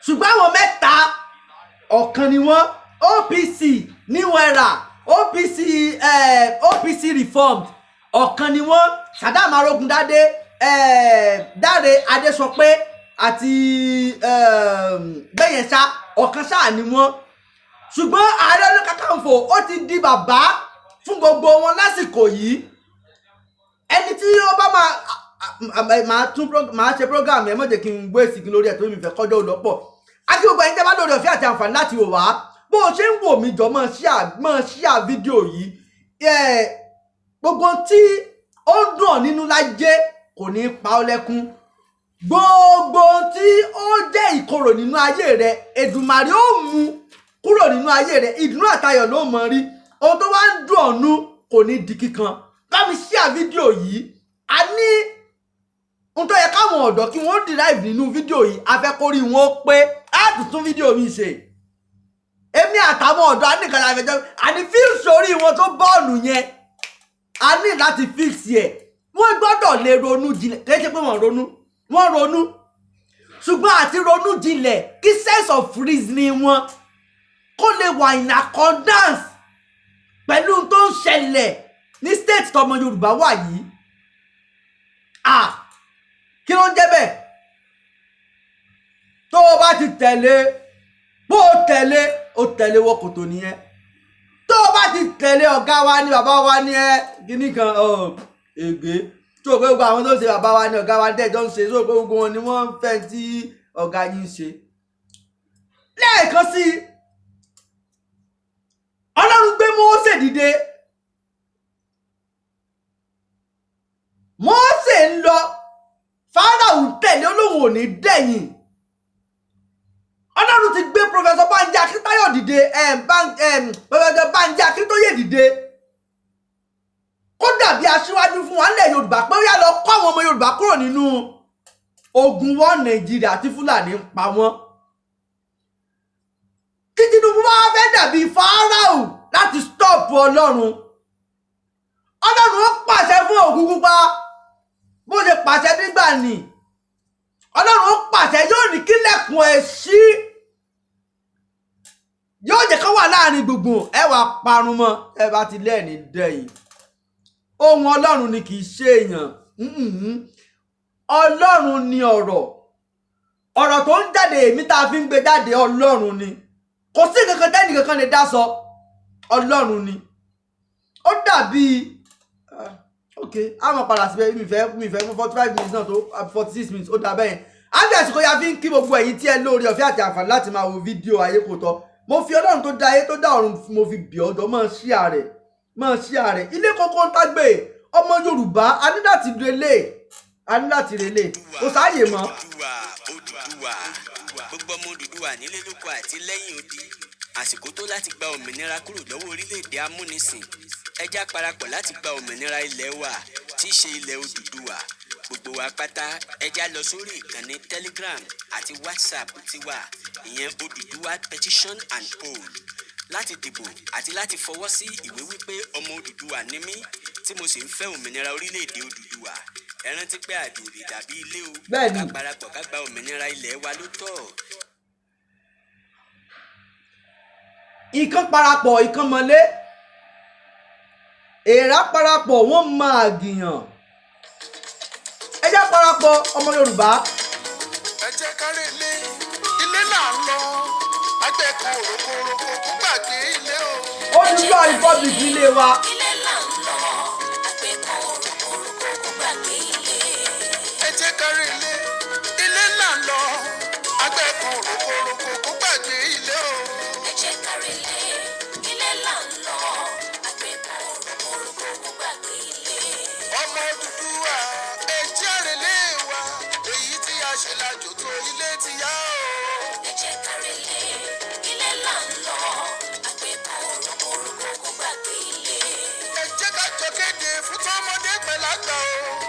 ṣùgbọ́n àwọn mẹ́ta ọ̀kan ni wọ́n: OPC New Era, OPC, OPC Reformed, ọ̀kan ni wọ́n. Saddam Arógundádé, Dáre Adésọpé àti bẹ́yẹn ṣá, ọ̀kan ṣáà ni wọ́n. Ṣùgbọ́n Ààrẹ Ọ̀nà Kakanfò, ó ti di bàbá fún gbogbo wọn lásìkò yìí. Ẹni tí ó bá máa máa tún máa ṣe program yẹn, má jẹ́ kí n gbé èsì lórí ẹ̀ tó mi fẹ́ kọjọ́ lọ́pọ̀. Àti gbogbo ẹ̀yin tẹ́ bá lórí ọ̀fẹ́ àti àǹfààní láti wò wá, bó o ṣe ń wò mí, jọ máa share fídíò yìí. Gbogbo tí ó ń dùn ọ́ nínú lájẹ́ kò ní pa ọ́ lẹ́kún. Gbogbo tí ó jẹ́ ìkorò nínú ayé rẹ, Èdùmàrè ó mú kúrò nínú ayé rẹ. Ìdùnnú àtayọ̀ ló mọ̀ rí. Ohun tó wá ń dùn ọ́ nú kò ní di kíkan. Bá mi share fídíò yìí. A ní ohun tó yẹ káwọn ọ̀dọ́ kí wọ́n derive nínú fídíò yìí, afẹ́kórí wọn ó pé á tún tún fídíò mi ṣe. Èmi àtàwọn ọ̀dọ́ á ní nǹkan láti fẹjọ́ àní fix orí wọn tó bọ́ọ̀lù yẹn. A ní láti fix ẹ̀. Wọ́n gbọ́dọ̀ lè ronú jinlẹ̀. Kì í ṣe pé wọ́n ronú, wọ́n ronú, ṣùgbọ́n àti ronú jinlẹ̀, kí sense of reasoning wọn kó lè wà in accordance pẹ̀lú ohun tó ń ṣẹlẹ̀ ní state tọmọ Yorùbá wà yìí. Ah, kí ló ń jẹ́ bẹ́ẹ̀? Tó o bá ti tẹ̀lé, bó o tẹ̀lé, o tẹ̀lé wọ kòtò nìyẹn. Tó o bá ti tẹ̀lé ọ̀gá wa ní bàbá wa ní ẹ kíní kan ègbé tó o pé gbogbo àwọn tó ń ṣe bàbá wa ní ọ̀gá wa ní tẹ́jọ́ ń ṣe tó o pé gbogbo wọn ni wọ́n ń fẹ́ tí ọ̀gá yín ń ṣe. Lẹ́ẹ̀kan sí i, dẹ̀yìn. Ọlọ́run ti gbé Professor Banji Akíntáyọ̀ dìde, Professor Banji Akíntóyè dìde, kó dàbí aṣíwájú fún wa nílẹ̀ Yorùbá, pé ó yá, lọ kó àwọn ọmọ Yorùbá kúrò nínú ogun wọn Nàìjíríà tí Fúlàní ń pa wọ́n. Tí Tinubu bá wá fẹ́ dàbí Fáráò láti stop Ọlọ́run, Ọlọ́run ó pàṣẹ fún òkú pupa bó ṣe pàṣẹ nígbà ní. Ọlọ́run ó pàṣẹ, yóò ní kílẹ̀kùn ẹ̀ ṣí, yóò jẹ́ kó wà láàrin gbùngbùn, ẹ wàá parun mọ́. Ẹ bá ti lẹ́ẹ̀ni dẹ̀yìn, ohun Ọlọ́run ni, kì í ṣe èèyàn. Ọlọ́run ni ọ̀rọ̀, ọ̀rọ̀ tó ń jáde, èmi tá a fi ń gbé jáde, Ọlọ́run ni. Kò sí kankan tẹ́nì kankan lè dá sọ, Ọlọ́run ni. Ó dàbí, ok, a máa padà síbẹ̀. Mi fẹ́ fún 45 minutes náà tó 46 minutes, ó dà bẹ́yẹn. Á fi àsìkò ya fi ń kí gbogbo ẹ̀yin tí ẹ lóore ọ̀fẹ́ àti àǹfààní láti máa wo fídíò Ayé Kò Tọ́. Mo fi Ọlọ́run tó dá ayé, tó dá ọ̀run, mo fi bì ọ́, jọ̀ọ́, máa share rẹ̀, máa share rẹ̀. Ilé kókó ń tágbé ọmọ Yorùbá, a ní láti relé, a ní láti relé, kò sáàyè mọ́. Odùduwà, Odùduwà, gbogbo ọmọ Odùduwà nílé lóko àti lẹ́yìn odi, àsìkò tó láti gba òmìnira kúrò lọ́wọ́ orílẹ̀-èdè amúnisìn. Ẹ já parapọ̀ láti gba òmìnira ilẹ̀ wa, tí í ṣe ilẹ̀ Odùduwà. Gbogbo wa pátá, ẹ já lọ sórí ìkànnì Telegram àti WhatsApp tiwa, ìyẹn Odùduwà Petition and Poll, láti dìbò àti láti fọwọ́ sí ìwé wípé ọmọ Odùduwà ni mí, tí mo sì ń fẹ́ òmìnira orílẹ̀-èdè Odùduwà. Ẹ rántí pé àjò ò lè dàbí ilé o. Bẹ́ẹ̀ni. Ká parapọ̀, ká gba òmìnira ilẹ̀ wa ló tọ́. Ìkan parapọ̀, ìkan mọ́lé, èèrà parapọ̀, wọ́n máa gìyàn. Ẹ jẹ́ parapọ̀, ọmọ Yorùbá. Ẹ jẹ́ ká relé, ilé là ń lọ. Àgbẹ̀ kan òrokoroko kó gbàgbé ilé o. Odùduwà Republic nílé wa. Ilé là ń lọ, àgbẹ̀ kan òrokoroko kó gbàgbé ilé. Ẹ jẹ́ ká relé, ilé là ń lọ. Àgbẹ̀ kan òrokoroko kó gbàgbé ilé o. Ẹ jẹ́ ká relé, ilé là ń lọ. Àgbẹ̀ kan òrokoroko kó gbàgbé ilé. Ọmọ Odùduwà, ẹ jẹ́ relé wa. Èyí tí a ṣe lájò tó, ilé ti yá o. Ẹ jẹ́ ká relé, ilé là ń lọ. Àgbẹ̀ kan òrokoroko kó gbàgbé ilé. Ẹ jẹ́ ká jọ kéde fún tọmọdé pẹ̀lágbà o.